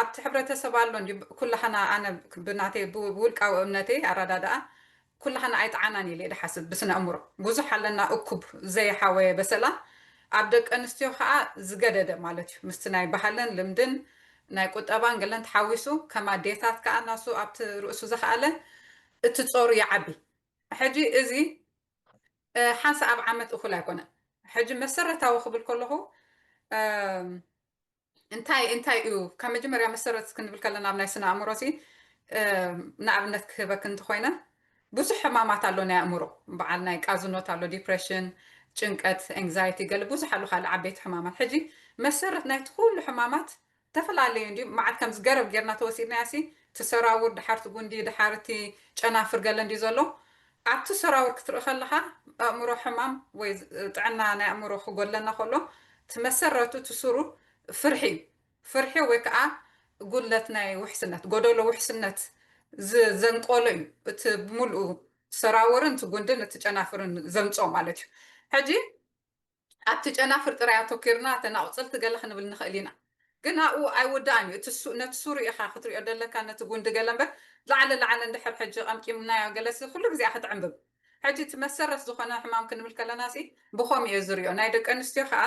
ኣብቲ ሕብረተሰብ ኣሎ እንዲ ኩላህና ኣነ ብናተይ ብውልቃዊ እምነተይ ኣረዳድኣ ኩላህና ኣይጠዓናን ኢለ ድሓስብ ብስነ እምሮ ብዙሕ ኣለና እኩብ ዘይሓወየ በሰላ ኣብ ደቂ ኣንስትዮ ከዓ ዝገደደ ማለት እዩ ምስቲ ናይ ባህልን ልምድን ናይ ቁጠባን ገለን ተሓዊሱ ከም ኣዴታት ከዓ ናሱ ኣብቲ ርእሱ ዝኸኣለ እቲ ጾሩ ይዓቢ ሕጂ እዚ ሓንሳ ኣብ ዓመት እኹል ኣይኮነን ሕጂ መሰረታዊ ክብል ከለኹ እንታይ እንታይ እዩ ካብ መጀመርያ መሰረት ክንብል ከለና ኣብ ናይ ስነ ኣእምሮ ሲ ንኣብነት ክህበክ እንተኮይነ ብዙሕ ሕማማት ኣሎ ናይ ኣእምሮ በዓል ናይ ቃዝኖት ኣሎ ዲፕሬሽን ጭንቀት ኤንግዛይቲ ገለ ብዙሕ ኣሎ ካልእ ዓበይቲ ሕማማት ሕጂ መሰረት ናይቲ ኩሉ ሕማማት ዝተፈላለዩ እንዲ መዓት ከም ዝገረብ ጌርና ተወሲድናያ ሲ ትሰራውር ድሓርቲ ጉንዲ ድሓርቲ ጨናፍር ገለ እንዲ ዘሎ ኣብቲ ሰራውር ክትርኢ ከለኻ ኣእምሮ ሕማም ወይ ጥዕና ናይ ኣእምሮ ክጎለና ከሎ ትመሰረቱ ትስሩ ፍርሒ እዩ ፍርሒ ወይ ከዓ ጉድለት ናይ ውሕስነት ጎደሎ ውሕስነት ዘንቆሎ እዩ እቲ ብምልኡ ሰራውርን እቲ ጉንድን እቲ ጨናፍርን ዘምፅኦ ማለት እዩ ሕጂ ኣብቲ ጨናፍር ጥራይ ኣተኪርና ተናቁፅልቲ ገለ ክንብል ንኽእል ኢና ግን ኣብኡ ኣይውዳእን እዩ ነቲ ሱር ኢኻ ክትሪኦ ደለካ ነቲ ጉንዲ ገለ እምበር ላዕለ ላዕለ እንድሕር ሕጂ ቀምቂምናዮ ገለሲ ኩሉ ግዜ ክትዕንብብ ሕጂ እቲ መሰረት ዝኾነ ሕማም ክንብል ከለና ሲ ብኸምኡ እየ ዝሪኦ ናይ ደቂ ኣንስትዮ ከዓ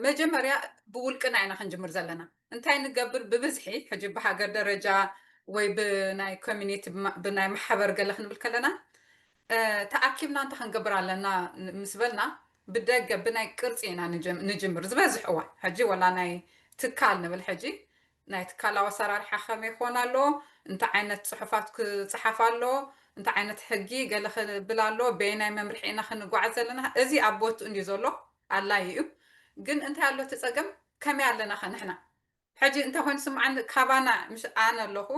መጀመርያ ብውልቅና ኢና ክንጅምር ዘለና እንታይ ንገብር ብብዝሒ ሕጂ ብሃገር ደረጃ ወይ ብናይ ኮሚኒቲ ብናይ ማሕበር ገለ ክንብል ከለና ተኣኪብና እንታይ ክንገብር ኣለና ምስ በልና ብደገ ብናይ ቅርፂ ኢና ንጅምር ዝበዝሕ እዋን ሕጂ ወላ ናይ ትካል ንብል ሕጂ ናይ ትካላዊ ኣሰራርሓ ከመይ ክኾን ኣለዎ እንታይ ዓይነት ፅሑፋት ክፅሓፍ ኣለዎ እንታይ ዓይነት ሕጊ ገለ ክብል ኣለዎ በየናይ መምርሒ ኢና ክንጓዓዝ ዘለና እዚ ኣብ ቦትኡ እንድዩ ዘሎ ኣላዩ እዩ ግን እንታይ ኣሎ እቲ ፀገም ከመይ ኣለና ከ ንሕና ሕጂ እንታይ ኮይኑ ስምዓኒ ካባና ምሽ ኣነ ኣለኹ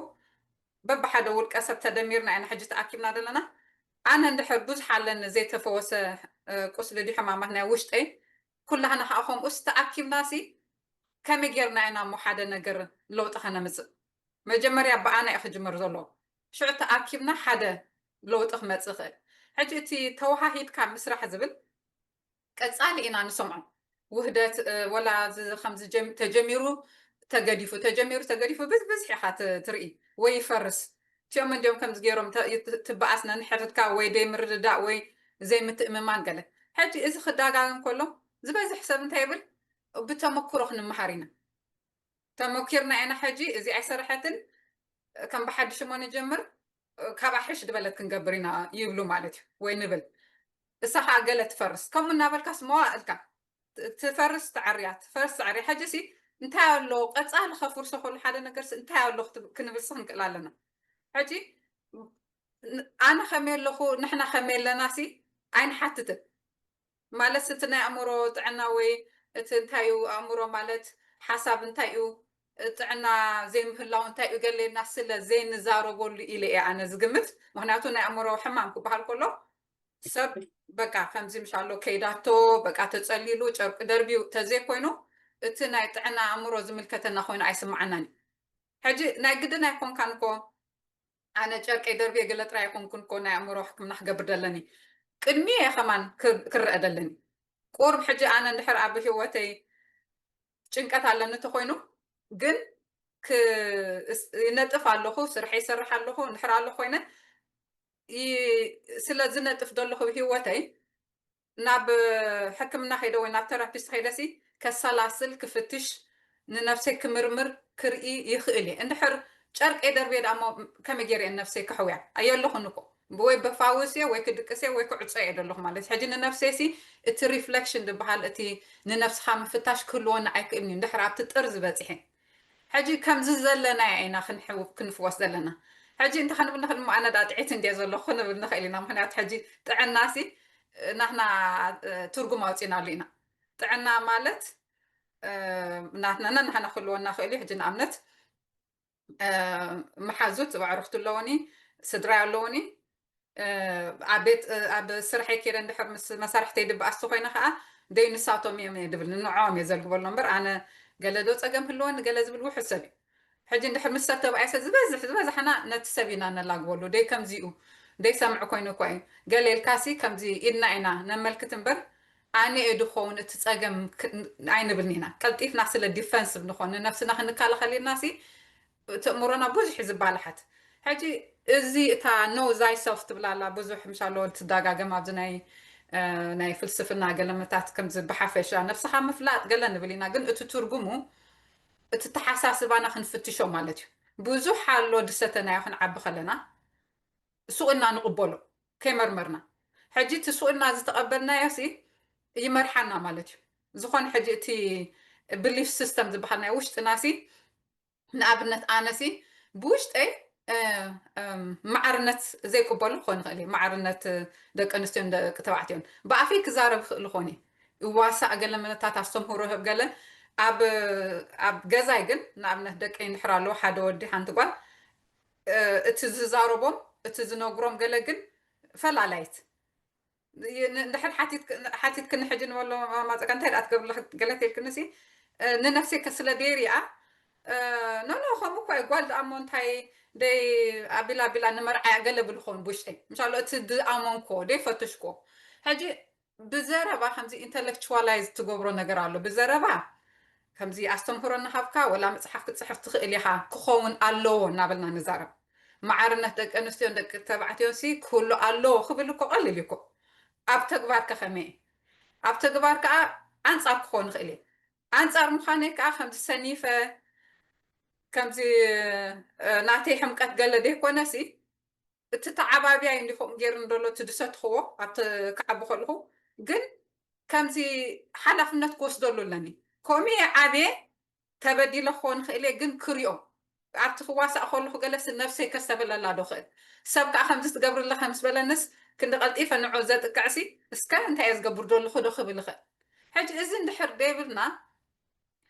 በብሓደ ውልቀ ሰብ ተደሚርና ኢና ሕጂ ተኣኪብና ዘለና ኣነ እንድሕር ብዙሕ ኣለኒ ዘይተፈወሰ ቁስሊ ድዩ ሕማማት ናይ ውሽጠይ ኩላህና ከዓ ከምኡስ ተኣኪብና ሲ ከመይ ጌርና ኢና እሞ ሓደ ነገር ለውጢ ከነምፅእ መጀመርያ ብኣና እዩ ክጅመር ዘለዎ ሽዑ ተኣኪብና ሓደ ለውጢ ክመፅእ ይኽእል ሕጂ እቲ ተወሃሂድካ ምስራሕ ዝብል ቀፃሊ ኢና ንሰምዖ ውህደት ወላ ከምዚ ተጀሚሩ ተገዲፉ ተጀሚሩ ተገዲፉ ብዝብዝሕ ኢኻ ትርኢ ወይ ይፈርስ እቲኦም እንዲኦም ከምዚ ገይሮም ትበኣስ ነንሕርድካ ወይ ደይ ምርድዳእ ወይ ዘይምትእምማን ገለ ሕጂ እዚ ክዳጋገም ከሎ ዝበዝሕ ሰብ እንታይ ይብል ብተመክሮ ክንመሃር ኢና ተመኪርና ኢና ሕጂ እዚ ኣይሰርሐትን ከም ብሓድሽ እሞ ንጀምር ካብኣ ሕሽ ዝበለት ክንገብር ኢና ይብሉ ማለት እዩ ወይ ንብል እሳ ከዓ ገለ ትፈርስ ከምኡ እናበልካስ መዋእልካ ትፈርስ ተዓርያ ትፈርስ ተዓርያ ሕጂ ሲ እንታይ ኣሎ ቀፃሊ ከፍርሶ ከሉ ሓደ ነገር እንታይ ኣሎ ክንብልሲ ክንክእል ኣለና ሕጂ ኣነ ከመይ ኣለኹ ንሕና ከመይ ኣለና ሲ ኣይንሓትትን ማለት እቲ ናይ ኣእምሮ ጥዕና ወይ እቲ እንታይ እዩ ኣእምሮ ማለት ሓሳብ እንታይ እዩ ጥዕና ዘይምህላው እንታይ እዩ ገሌና ስለ ዘይንዛረበሉ ኢለ እየ ኣነ ዝግምት ምክንያቱ ናይ ኣእምሮ ሕማም ክበሃል ከሎ ሰብ በቃ ከምዚ ምሻሎ ከይዳቶ በቃ ተፀሊሉ ጨርቂ ደርቢዩ ተዘይኮይኑ እቲ ናይ ጥዕና ኣእምሮ ዝምልከተና ኮይኑ ኣይስምዓናን እዩ ሕጂ ናይ ግድን ኣይኮንካን እኮ ኣነ ጨርቀይ ደርብየ ገለ ጥራይ ኣይኮንኩን እኮ ናይ ኣእምሮ ሕክምና ክገብር ደለኒ ቅድሚ እየ ከማን ክረአ ደለኒ ቁርብ ሕጂ ኣነ እንድሕር ኣብ ህይወተይ ጭንቀት ኣለኒ እንተኮይኑ ግን ይነጥፍ ኣለኹ ስርሐ ይሰርሕ ኣለኹ እንድሕር ኣሎ ኮይነ ስለ ዝነጥፍ ዘለኹ ህይወተይ ናብ ሕክምና ከይደ ወይ ናብ ተራፒስት ከይደሲ ከሰላስል ክፍትሽ ንነፍሰይ ክምርምር ክርኢ ይኽእል እየ እንድሕር ጨርቀይ ደርብየ ደኣ እሞ ከመይ ገይረ እየ ንነፍሰይ ከሕውያ ኣየለኹን እኮ ወይ በፋውስ እየ ወይ ክድቅስ እየ ወይ ክዕጾ እየ ደለኹ ማለት ሕጂ ንነፍሰይ ሲ እቲ ሪፍሌክሽን ዝበሃል እቲ ንነፍስኻ ምፍታሽ ክህልወኒ ኣይክእልን እዩ እንድሕር ኣብቲ ጥርዚ በፂሐ ሕጂ ከምዚ ዘለናያ ኢና ክንፍወስ ዘለና ሕጂ እንታይ ክንብል ንኽእል እሞ ኣነ ደኣ ጥዒት እንድየ ዘለኹ ክንብል ንኽእል ኢና ምክንያቱ ሕጂ ጥዕናሲ ናትና ትርጉም ኣውፂናሉ ኢና ጥዕና ማለት ናትና ነናሕና ክህልወና ክእል እዩ ሕጂ ንኣብነት መሓዙት ኣዕሩኽቲ ኣለውኒ ስድራይ ኣለውኒ ኣብ ቤት ኣብ ስርሐይ ከይደ እንድሕር ምስ መሳርሕተይ ድበኣስቲ ኮይነ ከዓ ደይ ንሳቶም እዮም እየ ድብል ንንዖም እየ ዘልግበሎ እምበር ኣነ ገለ ዶ ፀገም ህልወኒ ገለ ዝብል ውሕድ ሰብ እዩ ሕጂ እንድሕር ምስ ሰብ ተባኢሰ ዝበዝሕ ዝበዝሕና ነቲ ሰብ ኢና ነላግበሉ ደይ ከምዚኡ ደይ ሰምዕ ኮይኑ እኳ እዩ ገለ ኢልካሲ ከምዚ ኢድና ኢና ነመልክት እምበር ኣነ እየ ድኸውን እቲ ጸገም ክ- ኣይንብልን ኢና። ቀልጢፍና ስለ ዲፈንሲቭ ንኾን ንነፍስና ክንከላኸል ኢልና ሲ እቲ እምሮና ብዙሕ እዩ ዝባላሓት። ሕጂ እዚ እታ ኖ ዛይ ሰልፍ ትብላላ ብዙሕ ምሻሎ ትደጋገም ኣብዚ ናይ እ፣ ናይ ፍልስፍና ገለመታት ከምዚ ብሓፈሻ ነብስኻ ምፍላጥ ገለ ንብል ኢና፣ ግን እቲ ትርጉሙ እቲ ተሓሳስባና ክንፍትሾ ማለት እዩ። ብዙሕ ኣሎ ድሰተናዮ ክንዓቢ ከለና ሱቕና ንቕበሎ ከይመርመርና። ሕጂ እቲ ሱቕና ዝተቐበልናዮ ሲ ይመርሓና ማለት እዩ። ዝኾነ ሕጂ እቲ ብሊፍ ሲስተም ዝበሃል ናይ ውሽጥና ሲ ንኣብነት ኣነሲ ብውሽጠይ እ፣ እም፣ ማዕርነት ዘይቅበሉ ክኾን ይኽእል እዩ። ማዕርነት ደቂ ኣንስትዮን ደቂ ተባዕትዮን ብኣፈይ ክዛረብ ይኽእል ይኾን እዩ። እዋሳእ ገለ መነታት ኣስተምህሮ ህብ ገለ ኣብ ኣብ ገዛይ ግን ንኣብነት ደቀይ እንድሕር ኣለዎ ሓደ ወዲ ሓንቲ ጓል እ፣ እቲ ዝዛረቦም እቲ ዝነግሮም ገለ ግን ፈላላይት ይ- ን- እንድሕር ሓቲትክ- ሓቲትክኒ ሕጂ ንበሎ ማማፀቀ እንታይ ደኣ ትገብርለክ ገለ ተልክኒ ሲ እ፣ ንነፍሰይ ከስለ ደይር እያ ኖ ኖ ከምኡ እኳ እዩ ጓል ደኣ እሞ እንታይ ደይ ኣቢላ ኣቢላ ንመርዓያ ገለ ብልኾን ብውሽጠይ ምሻሎ እቲ ድኣመንኮ ደይ ፈትሽኮ ሕጂ ብዘረባ ከምዚ ኢንተሌክቹዋላይዝ ትገብሮ ነገር ኣሎ ብዘረባ ከምዚ ኣስተምህሮ እናሃብካ ወላ መፅሓፍ ክትፅሕፍ ትኽእል ኢኻ ክኸውን ኣለዎ እናበልና ንዛረብ ማዕርነት ደቂ ኣንስትዮን ደቂ ተባዕትዮን ሲ ክህሉ ኣለዎ ክብል እኮ ቀሊል እዩ እኮ ኣብ ተግባር ከ ከመይ ኣብ ተግባር ከዓ ኣንፃር ክኾን ይኽእል እየ ኣንፃር ምዃነይ ከዓ ከምዚ ሰኒፈ ከምዚ እ፣ ናተይ ሕምቀት ገለ ደይኮነ ሲ እቲ ተዓባብያይ እንዲኹም ገይሩ እንደሎ እቲ ድሰትኽዎ ኣብቲ ክዓቢ ከለኹ ግን ከምዚ ሓላፍነት ክወስደሉ ኣለኒ ከምኡ እየ ዓብየ ተበዲለ ክኾን ይኽእል እየ ግን ክሪኦ ኣብቲ ክዋሳእ ከለኹ ገለስ ነብሰይ ከስተብለላ ዶ ክእል ሰብ ከዓ ከምዚ ትገብርለኸ ምስ በለንስ ክንዲ ቀልጢፈ ንዑ ዘጥቅዕሲ እስከ እንታይ እየ ዝገብር ዘለኹ ዶ ክብል ይኽእል ሕጂ እዚ እንድሕር ደይብልና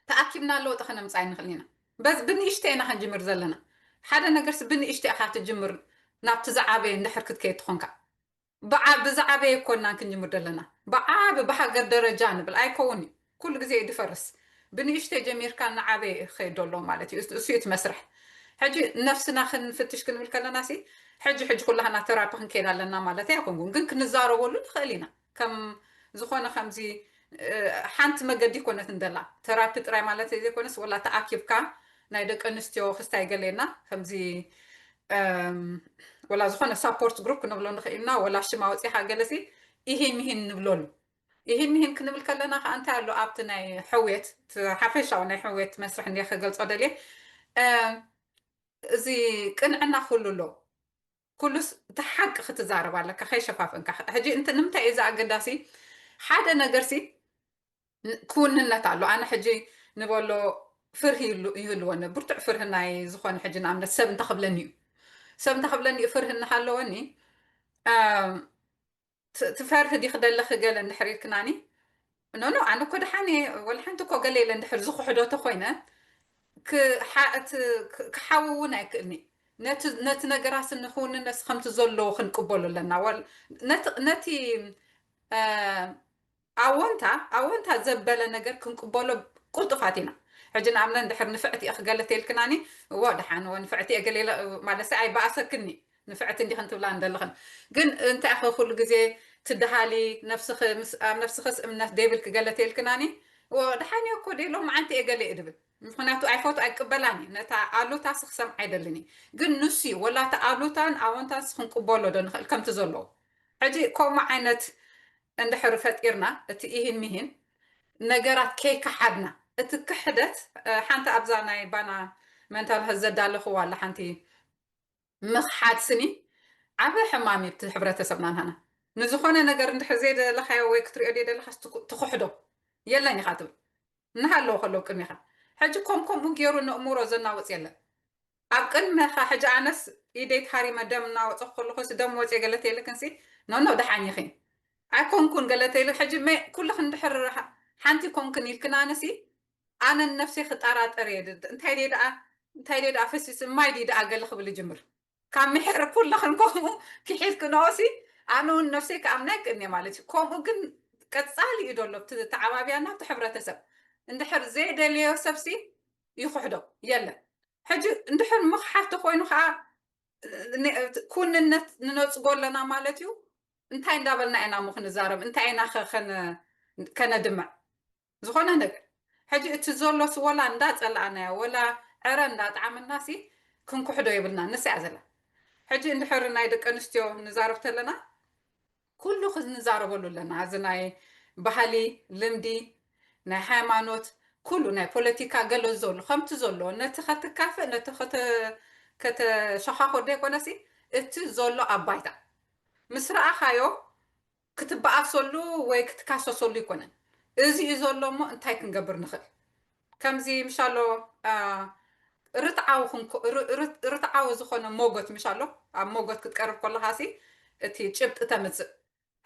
ተኣኪብና ለውጢ ከነምፅእ ኣይንኽእል ኢና በዚ ብንእሽተ ኢና ክንጅምር ዘለና ሓደ ነገርስ ብንእሽተ ኢኻ ትጅምር ናብቲ ዝዓበየ እንድሕር ክትከይድ ትኾንካ ብዓ- ብዝዓበየ ኮናን ክንጅምር ዘለና ብዓቢ ብሃገር ደረጃ ንብል ኣይከውን እዩ ኩሉ ግዜ እዩ ድፈርስ ብንእሽተ ጀሚርካ ንዓበየ ይኸይድ ኣሎ ማለት እዩ እሱ እዩ እቲ መስርሕ ሕጂ ነፍስና ክንፍትሽ ክንብል ከለና ሲ ሕጂ ሕጂ ኩላህና ተራፒ ክንከይድ ኣለና ማለት ኣይኮንኩን ግን ክንዛረበሉ ንኽእል ኢና ከም ዝኾነ ከምዚ ሓንቲ መገዲ ይኮነት እንደላ ተራፒ ጥራይ ማለት ዘይኮነስ ወላ ተኣኪብካ ናይ ደቂ ኣንስትዮ ክስታይ ገሌና ከምዚ ወላ ዝኾነ ሳፖርት ግሩፕ ክንብሎ ንኽእል ኢና ወላ ሽማ ወፂኻ ገለሲ ይሂን ምሂን ንብለሉ ይሂን ምሂን ክንብል ከለና ከዓ እንታይ ኣሎ ኣብቲ ናይ ሕውየት ሓፈሻዊ ናይ ሕውየት መስርሕ እንዲ ክገልፆ ደልየ እዚ ቅንዕና ክህሉ ኣሎ ኩሉስ እቲ ሓቂ ክትዛረብ ኣለካ ከይሸፋፍንካ ሕጂ እንቲ ንምንታይ እዚ ኣገዳሲ ሓደ ነገርሲ ክውንነት ኣሎ ኣነ ሕጂ ንበሎ ፍርሂ ይህልወኒ ብርቱዕ ፍርሂ ናይ ዝኾነ ሕጂ ንኣብነት ሰብ እንተኽብለኒ እዩ ሰብ እንተኽብለኒ እዩ ፍርሂ እናሃለወኒ ትፈርሂ ዲኺ ደለኺ ገለ እንድሕር ኢልክናኒ ኖኖ ኣነ እኮ ደሓን እየ ወላ ሓንቲ እኮ ገለ ኢለ እንድሕር ዝኽሕዶ ተኾይነ ክሓ- እቲ ክ- ክሓዊ እውን ኣይክእልኒ ነቲ ነቲ ነገራት ንክውንነስ ከምቲ ዘለዎ ክንቅበሉ ኣለና ወል- ነቲ ነቲ እ፣ ኣወንታ ኣወንታ ዘበለ ነገር ክንቅበሎ ቁልጡፋት ኢና ሕጂ ንኣብነት እንድሕር ንፍዕቲ እየ ክገለተ ኢልክናኒ እዎ ደሓን እዎ ንፍዕቲ እየ ገለ ኢለ- ማለት ኣይ በኣሰክኒ ንፍዕቲ እንዲኽን ትብላ እንደለኽን ግን እንታይ ኢኸ ኩሉ ግዜ ትደሃሊ ነብስኺ ምስ- ኣብ ነብስኽስ እምነት ደይብልኪ ገለ ተይልክናኒ እዎ ደሓን እየ እኮ ደይ ሎምዓንቲ እየ ገለ እየ ድብል ምኽንያቱ ኣይፈቱ ኣይቅበላን እዩ ነታ ኣሉታ ስክሰም ኣይደልን እዩ ግን ንሱ እዩ ወላ እቲ ኣሉታን ኣወንታን ስክንቅበሎ ዶ ንኽእል ከምቲ ዘለዎ ሕጂ ከምኡ ዓይነት እንድሕር ፈጢርና እቲ ኢሂን ሚሂን ነገራት ከይከሓድና እቲ ክሕደት እ፣ ሓንቲ ኣብዛ ናይ ባና መንታል ሀ ዘዳለኽዋ ኣላ ሓንቲ ምኽሓድ ስኒ ዓብ ሕማም እዩ እቲ ሕብረተሰብና ንሃና ንዝኾነ ነገር እንድሕር ዘይደለኻዮ ወይ ክትሪኦ ደለኻስ ትኩ- ትኽሕዶ የለን ኢኻ ትብል እናሃለዎ ከለዉ ቅድሚኻ ሕጂ ከም ከምኡ ገይሩ ነእምሮ ዘናውፅ የለን ኣብ ቅድመኻ ሕጂ ኣነስ ኢደይ ተሃሪመ ደም እናወፀ ከለኹ ሲ ደም ወፅየ ገለ ተይልክን ሲ ኖኖ ደሓን ኢኺ ኣይኮንኩን ገለ ተይል ሕጂ መ- ኩልኽን ድሕር ሓ- ሓንቲ ኮንክን ኢልክን ኣነ ሲ ኣነ ንነፍሰይ ክጠራጠር እየ ድ- እንታይ ደይ ደኣ እንታይ ደይ ደኣ ፈሲስ ማይ ድይ ደኣ ገለ ክብል ይጅምር ካብ ምሕር ኩልኽን ከምኡ ክሒልክንኦ ሲ ኣነ እውን ነፍሰይ ክኣምና ይክእልኒ ማለት እዩ ከምኡ ግን ቀፃሊ እዩ ደሎ እቲ ተዓባብያና ኣብቲ ሕብረተሰብ እንድሕር ዘይደልዮ ሰብ ሲ ይኽሕዶ የለን ሕጂ እንድሕር ምኽሓድ ተኮይኑ ከዓ ክውንነት ንነፅጎ ኣለና ማለት እዩ እንታይ እንዳበልና ኢና ሞ ክንዛረብ እንታይ ኢና ከነድምዕ ዝኾነ ነገር። ሕጂ እቲ ዘሎስ ወላ እንዳጸላእናዮ ወላ ዕረ እንዳጣዓመናሲ ክንክሕዶ የብልና። ንሳ እያ ዘላ። ሕጂ እንድሕር ናይ ደቂ ኣንስትዮ ንዛረብ ተለና ኩሉ ክንዛረበሉ ኣለና። እዚ ናይ ባህሊ፣ ልምዲ፣ ናይ ሃይማኖት፣ ኩሉ ናይ ፖለቲካ ገለ ዘሎ ከምቲ ዘሎ ነቲ ከትካፍእ ነቲ ከተ- ከተሸኻኾ ዘይኮነሲ እቲ ዘሎ ኣብ ባይታ ምስ ረኣኻዮ ክትበኣሰሉ ወይ ክትካሰሰሉ ይኮነን። እዚ እዩ ዘሎ እሞ እንታይ ክንገብር ንኽእል? ከምዚ ምሻሎ ርትዓዊ ርትዓዊ ዝኾነ ሞጎት ምሻሎ ኣብ ሞጎት ክትቀርብ ከለኻ ሲ እቲ ጭብጢ ተምፅእ።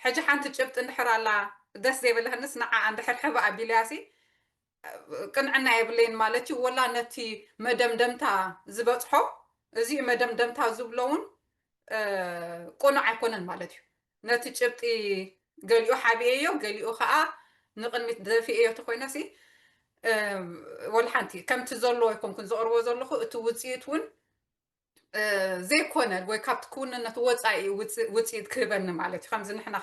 ሕጂ ሓንቲ ጭብጢ እንድሕር ኣላ ደስ ዘይብለህንስ ንዓ እንድሕር ሕብእ ኣቢልያ ሲ ቅንዕና የብለይን ማለት እዩ። ወላ ነቲ መደምደምታ ዝበፅሖ እዚ መደምደምታ ዝብሎ እውን ቅኑዕ ኣይኮነን ማለት እዩ። ነቲ ጭብጢ ገሊኡ ሓቢኤዮ፣ ገሊኡ ከዓ ንቕድሚት ደፊኤዮ ተኮይነሲ ወላ ሓንቲ ከምቲ ዘለዎ ኣይኮንኩን ዘቕርቦ ዘለኹ። እቲ ውፅኢት እውን ዘይኮነ ወይ ካብቲ ክውንነት ወፃኢ ውፅኢት ክህበኒ ማለት እዩ። ከምዚ ንሕና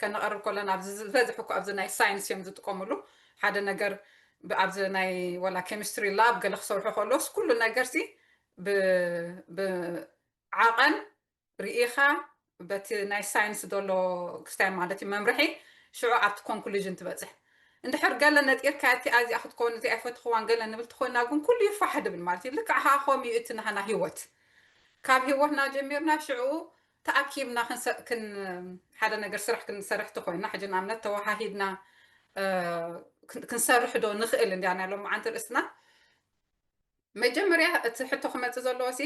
ከነቐርብ ከለና ኣብዚ ዝበዝሕ እኮ ኣብዚ ናይ ሳይንስ እዮም ዝጥቀምሉ። ሓደ ነገር ኣብዚ ናይ ወላ ኬሚስትሪ ላብ ገለ ክሰርሑ ከለስ ኩሉ ነገር ሲ ብዓቐን ርኢኻ በቲ ናይ ሳይንስ ዘሎ ክስታይ ማለት እዩ መምርሒ ሽዑ ኣብቲ ኮንክሉዥን ትበፅሕ። እንድሕር ገለ ነጢርካ እቲ ኣዚኣ ክትከውን እዚ ኣይፈትኽዋን ገለ ንብል ትኾይና ግን ኩሉ ይፋሕ ድብል ማለት እዩ። ልክዕ ከዓ ከምኡ እዩ እቲ ናህና ህይወት። ካብ ህይወትና ጀሚርና ሽዑ ተኣኪብና ሓደ ነገር ስራሕ ክንሰርሕ ትኾይና ሕጂ ንኣብነት ተወሃሂድና ክንሰርሕ ዶ ንኽእል እንዲያ ናይ ሎማዓንቲ ርእስና መጀመርያ እቲ ሕቶ ክመፅእ ዘለዎ ሲ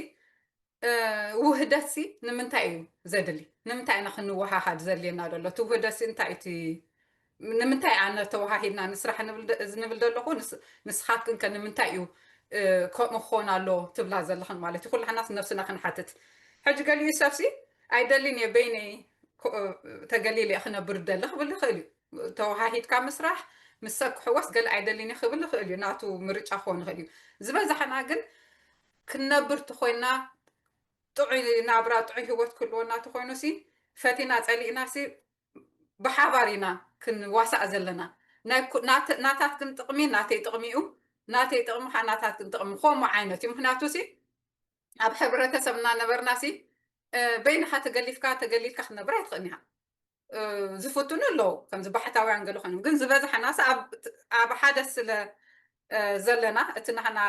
ውህደት ሲ ንምንታይ እዩ ዘድሊ? ንምንታይ ኢና ክንወሃሃድ ዘድልየና ዘሎ? እቲ ውህደት ሲ እንታይ እቲ ንምንታይ ኣነ ተወሃሂድና ንስራሕ ንብል ዘለኹ ንስኻትክን ከ ንምንታይ እዩ ከምኡ ክኾን ኣሎ ትብላ ዘለኽን ማለት እዩ። ኩላሕናስ ነብስና ክንሓትት። ሕጂ ገሊኡ ሰብሲ ኣይደልን እየ በይነይ ተገሊለ ክነብር ደሊ ክብል ይኽእል እዩ። ተወሃሂድካ ምስራሕ ምስ ሰብ ክሕወስ ገለ ኣይደልን እየ ክብል ይኽእል እዩ። ናቱ ምርጫ ክኾን ይኽእል እዩ። ዝበዛሕና ግን ክንነብር ተኾይና ጥዑይ ናብራ ጥዑይ ህይወት ክህልወና ተኾይኑ ሲ ፈቲና ጸሊእና ሲ ብሓባር ኢና ክንዋሳእ ዘለና። ናታትክን ጥቕሚ ናተይ ጥቕሚ እዩ፣ ናተይ ጥቕሚ ከዓ ናታትክን ጥቕሚ ከምኡ ዓይነት እዩ። ምክንያቱ ሲ ኣብ ሕብረተሰብ እናነበርና ሲ በይንኻ ተገሊፍካ ተገሊልካ ክትነብር ኣይትኽእልን ኢኻ። ዝፍትኑ ኣለዉ ከምዚ ባሕታውያን ገለ ኮይኖም ግን ዝበዝሐና ኣብ ሓደ ስለ ዘለና እቲ ናህና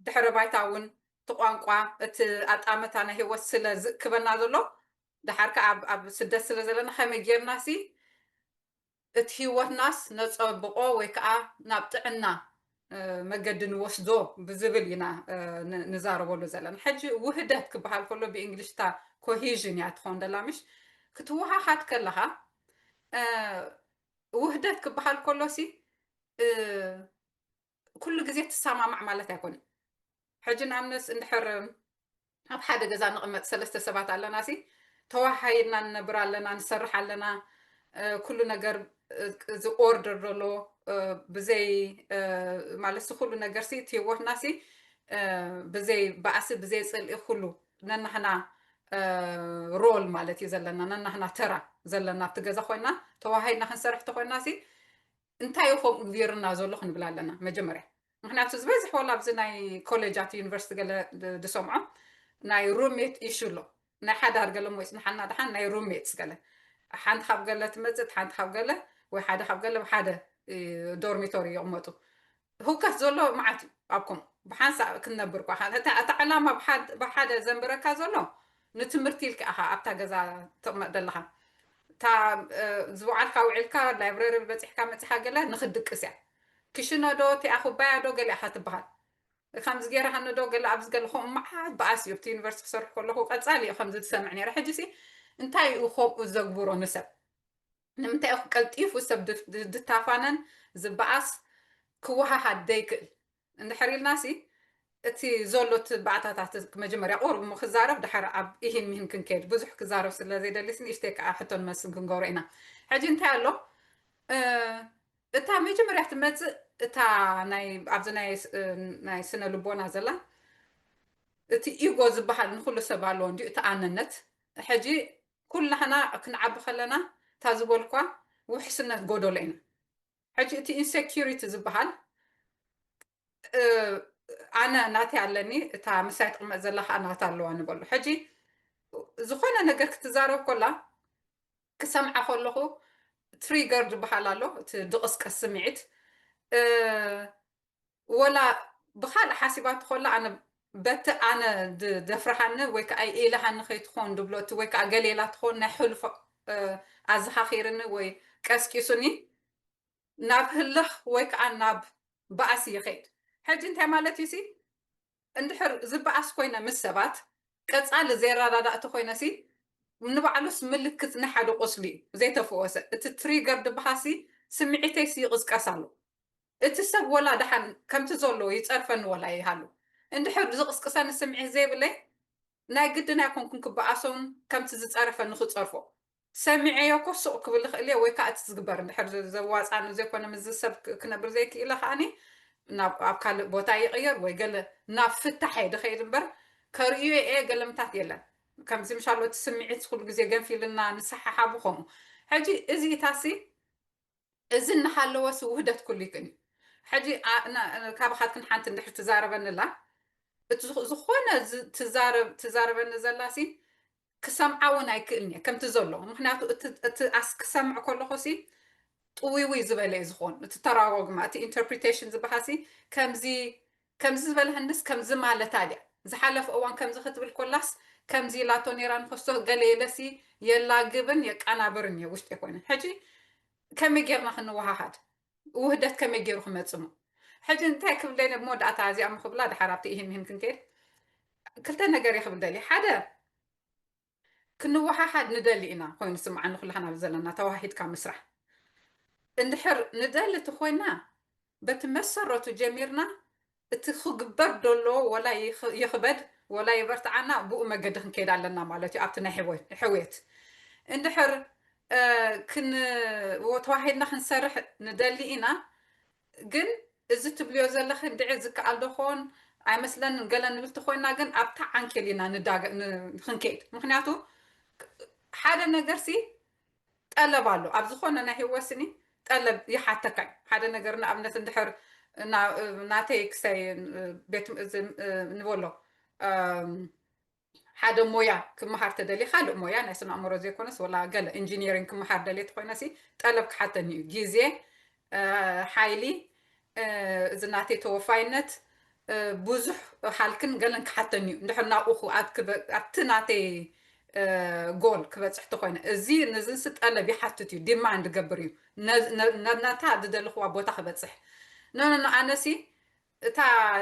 ድሕረ ባይታ እውን እቲ ቋንቋ እቲ ኣጣመታ ናይ ህይወት ስለ ዝእክበና ዘሎ ድሓር ከዓ ኣብ ስደት ስለ ዘለና ከመይ ጌርና ሲ እቲ ህይወትናስ ነፀብቆ ወይ ከዓ ናብ ጥዕና መገዲ ንወስዶ ብዝብል ኢና ንዛረበሉ ዘለና። ሕጂ ውህደት ክበሃል ከሎ ብእንግሊሽ እታ ኮሂዥን እያ ትኸውን ደላ ምሽ ክትወሃሃድ ከለኻ ውህደት ክበሃል ከሎ ሲ ኩሉ ግዜ ትሰማማዕ ማለት ኣይኮነን። ሕጂ ንኣብነት እንድሕር ኣብ ሓደ ገዛ ንቕመጥ ሰለስተ ሰባት ኣለና ሲ ተዋሃሂድና ንነብር ኣለና ንሰርሕ ኣለና ኩሉ ነገር እዚ ኦርደር ዘሎ ብዘይ ማለት ኩሉ ነገር ሲ ህይወትና ሲ ብዘይ ባእሲ ብዘይ ፅልኢ ኩሉ ነናህና ሮል ማለት እዩ ዘለና ነናህና ተራ ዘለና ኣብቲ ገዛ ኮይና ተዋሃሂድና ክንሰርሕ ተኮይና ሲ እንታይ እዩ ከምኡ ግቢርና ዘሎ ክንብል ኣለና መጀመርያ። ምክንያቱ ዝበዝሕ ዋላ ኣብዚ ናይ ኮሌጃት ዩኒቨርሲቲ ገለ ዝሰምዖ ናይ ሩሜት ኢሹ ኣሎ። ናይ ሓዳር ገለ ሞ ይፅንሓና ድሓን ናይ ሩሜትስ ገለ ሓንቲ ካብ ገለ ትመፅእ ሓንቲ ካብ ገለ ወይ ሓደ ካብ ገለ ሓደ ዶርሚቶሪ ይቕመጡ። ህውከት ዘሎ መዓት እዩ ኣብኩም ብሓንሳእ ክንነብር ኳ እታ ዕላማ ብሓደ ዘንብረካ ዘሎ ንትምህርቲ ኢልካ ኢኻ ኣብታ ገዛ ትቕመጥ ዘለኻ እታ ዝወዓልካ ውዒልካ ላይብረሪ በፂሕካ መፂኻ ገለ ንክድቅስ እያ ክሽኖ ዶ እቲኣ ኩባያ ዶ ገሊኣኻ ትበሃል ከምዚ ገይርሃኒ ዶ ገለ ኣብዚ ገለ ከምኡ መዓት በኣስ እዩ ኣብቲ ዩኒቨርሲቲ ክሰርሕ ከለኹ ቀፃሊ እዩ ከምዚ ዝሰምዕ ነይረ ሕጂ ሲ እንታይ እዩ ከምኡ ዘግብሮ ንሰብ ንምንታይ እዩ ቀልጢፉ ሰብ ድታፋነን ዝበኣስ ክወሃሃድ ደይክእል እንድሕር ኢልና ሲ እቲ ዘሎ እቲ ባእታታት መጀመርያ ቁሩብ ክዛረብ ድሓር ኣብ ኢሂን ሚሂን ክንከይድ ብዙሕ ክዛረብ ስለ ዘይደሊ ሲ ንእሽተይ ከዓ ሕቶ ንመስን ክንገብሮ ኢና ሕጂ እንታይ ኣሎ እታ መጀመርያ ትመፅእ እታ ኣብዚ ናይ ስነ ልቦና ዘላ እቲ ኢጎ ዝበሃል ንኩሉ ሰብ ኣለዎ እንዲ እቲ ኣነነት ሕጂ ኩላህና ክንዓቢ ከለና እታ ዝበልኳ ውሕስነት ጎደሎ ኢና ሕጂ እቲ ኢንሴኪሪቲ ዝበሃል ኣነ ናተይ ኣለኒ፣ እታ ምሳይ ትቕመጥ ዘላ ከዓ ናታ ኣለዋ ንበሎ። ሕጂ ዝኾነ ነገር ክትዛረብ ኮላ ክሰምዓ ከለኹ ትሪገር ዝበሃል ኣሎ፣ እቲ ድቕስቀስ ስምዒት። ወላ ብካልእ ሓሲባቶ ከላ ኣነ በቲ ኣነ ደፍርሃኒ ወይ ከዓ ኢልሃኒ ከይትኾን ድብሎ እቲ ወይ ከዓ ገሌላ ትኾን ናይ ሕሉፎ ኣዘኻኺርኒ ወይ ቀስቂሱኒ ናብ ህልኽ ወይ ከዓ ናብ ባእሲ ይኸይድ። ሕጂ እንታይ ማለት እዩ ሲ እንድሕር ዝበኣስ ኮይነ ምስ ሰባት ቀፃሊ ዘይረዳዳእቲ ኮይነ ሲ ንባዕሉስ ምልክት ናይ ሓደ ቁስሊ እዩ ዘይተፈወሰ። እቲ ትሪገር ድበሃሲ ስምዒተይ ሲ ይቕስቀስ ኣሎ። እቲ ሰብ ወላ ደሓን ከምቲ ዘሎ ይፀርፈኒ ወላ ይሃሉ እንድሕር ዝቕስቅሰኒ ስምዒት ዘይብለይ ናይ ግድን ኣይኮንኩን ክበኣሶን ከምቲ ዝፀረፈኒ ክፀርፎ ሰሚዐዮ እኮ ሱቕ ክብል ይኽእል እየ ወይ ከዓ እቲ ዝግበር እንድሕር ዘዋፃኒ ዘይኮነ ምስ ሰብ ክነብር ዘይክእለ ከዓኒ ናብ ኣብ ካልእ ቦታ ይቕየር ወይ ገለ ናብ ፍታሕ እየ ድኸይድ እምበር ከርእዮ እየ ገለምታት የለን። ከምዚ ምሻሎ እቲ ስምዒት ኩሉ ግዜ ገንፊልና ንሰሓሓቡ ከምኡ። ሕጂ እዚ እታሲ እዚ እናሃለወ ሲ ውህደት ኩሉ ይክን እዩ። ሕጂ ካባኻትክን ሓንቲ እንድሕር ትዛረበኒ ኣላ እቲ ዝኾነ ትዛረበኒ ዘላ ሲ ክሰምዓ እውን ኣይክእልን እየ ከምቲ ዘሎ። ምክንያቱ እቲ ኣስ ክሰምዕ ከለኹ ሲ ጥውይውይ ዝበለ እዩ ዝኾን። እቲ ተራጎግማ እቲ ኢንተርፕሪቴሽን ዝበሃል ሲ ከምዚ ከምዚ ዝበልሃንስ ከምዚ ማለታ ድያ? ዝሓለፈ እዋን ከምዚ ክትብል ኮላስ ከምዚ ኢላቶ ነይራ ንኸስቶ ገለ ኢለሲ የላግብን የቃናብርን እየ ውሽጢ ኮይነ። ሕጂ ከመይ ጌርና ክንወሃሃድ? ውህደት ከመይ ገይሩ ክመጽእ እሞ? ሕጂ እንታይ ክብለይ ነ-፣ መወዳእታ እዚኣ ምኽብላ ድሓር ኣብቲ ይህን ይህን ክንከይድ ክልተ ነገር እየ ክብል ደልየ። ሓደ ክንወሃሃድ ንደሊ ኢና ኮይኑ ስምዓኒ ኩላህና ዘለና ተዋሂድካ ምስራሕ እንድሕር ንደሊ እቲ ኮይና በቲ መሰረቱ ጀሚርና እቲ ክግበር ደሎ ወላ ይኽ- ይኽበድ ወላ ይበርትዓና ብኡ መገዲ ክንከይድ ኣለና ማለት እዩ ኣብቲ ናይ ሕወ- ሕውየት እንድሕር እ፣ ክን ተዋሂድና ክንሰርሕ ንደሊ ኢና ግን እዚ ትብልዮ ዘለኺ እንድዒ ዝከኣል ዶ ኾን ኣይመስለንን ገለ ንብል ተኾይና ግን ኣብታ ዓንኬል ኢና ንዳገ- ን- ክንከይድ ምክንያቱ ሓደ ነገር ሲ ጠለብ ኣሎ ኣብ ዝኾነ ናይ ህይወት ስኒ ጠለብ ይሓተካ እዩ ሓደ ነገር ንኣብነት እንድሕር ናተይ ክሳይ ቤት ንበሎ ሓደ ሞያ ክመሃር ተደልየ ካልእ ሞያ ናይ ስነ ኣእምሮ ዘይኮነስ ወላ ገለ ኢንጂኒሪንግ ክመሃር ደልየ ተኮይነ ሲ ጠለብ ክሓተኒ እዩ ግዜ ሓይሊ እዚ ናተይ ተወፋይነት ብዙሕ ሃልክን ገለን ክሓተኒ እዩ እንድሕር ናብኡ ኣብቲ ናተይ ጎል ክበፅሕ ተኮይነ እዚ ነዝንስ ጠለብ ይሓትት እዩ ዲማንድ ገብር እዩ ነታ ዝደለኽዋ ቦታ ክበፅሕ ነነ ኣነሲ እታ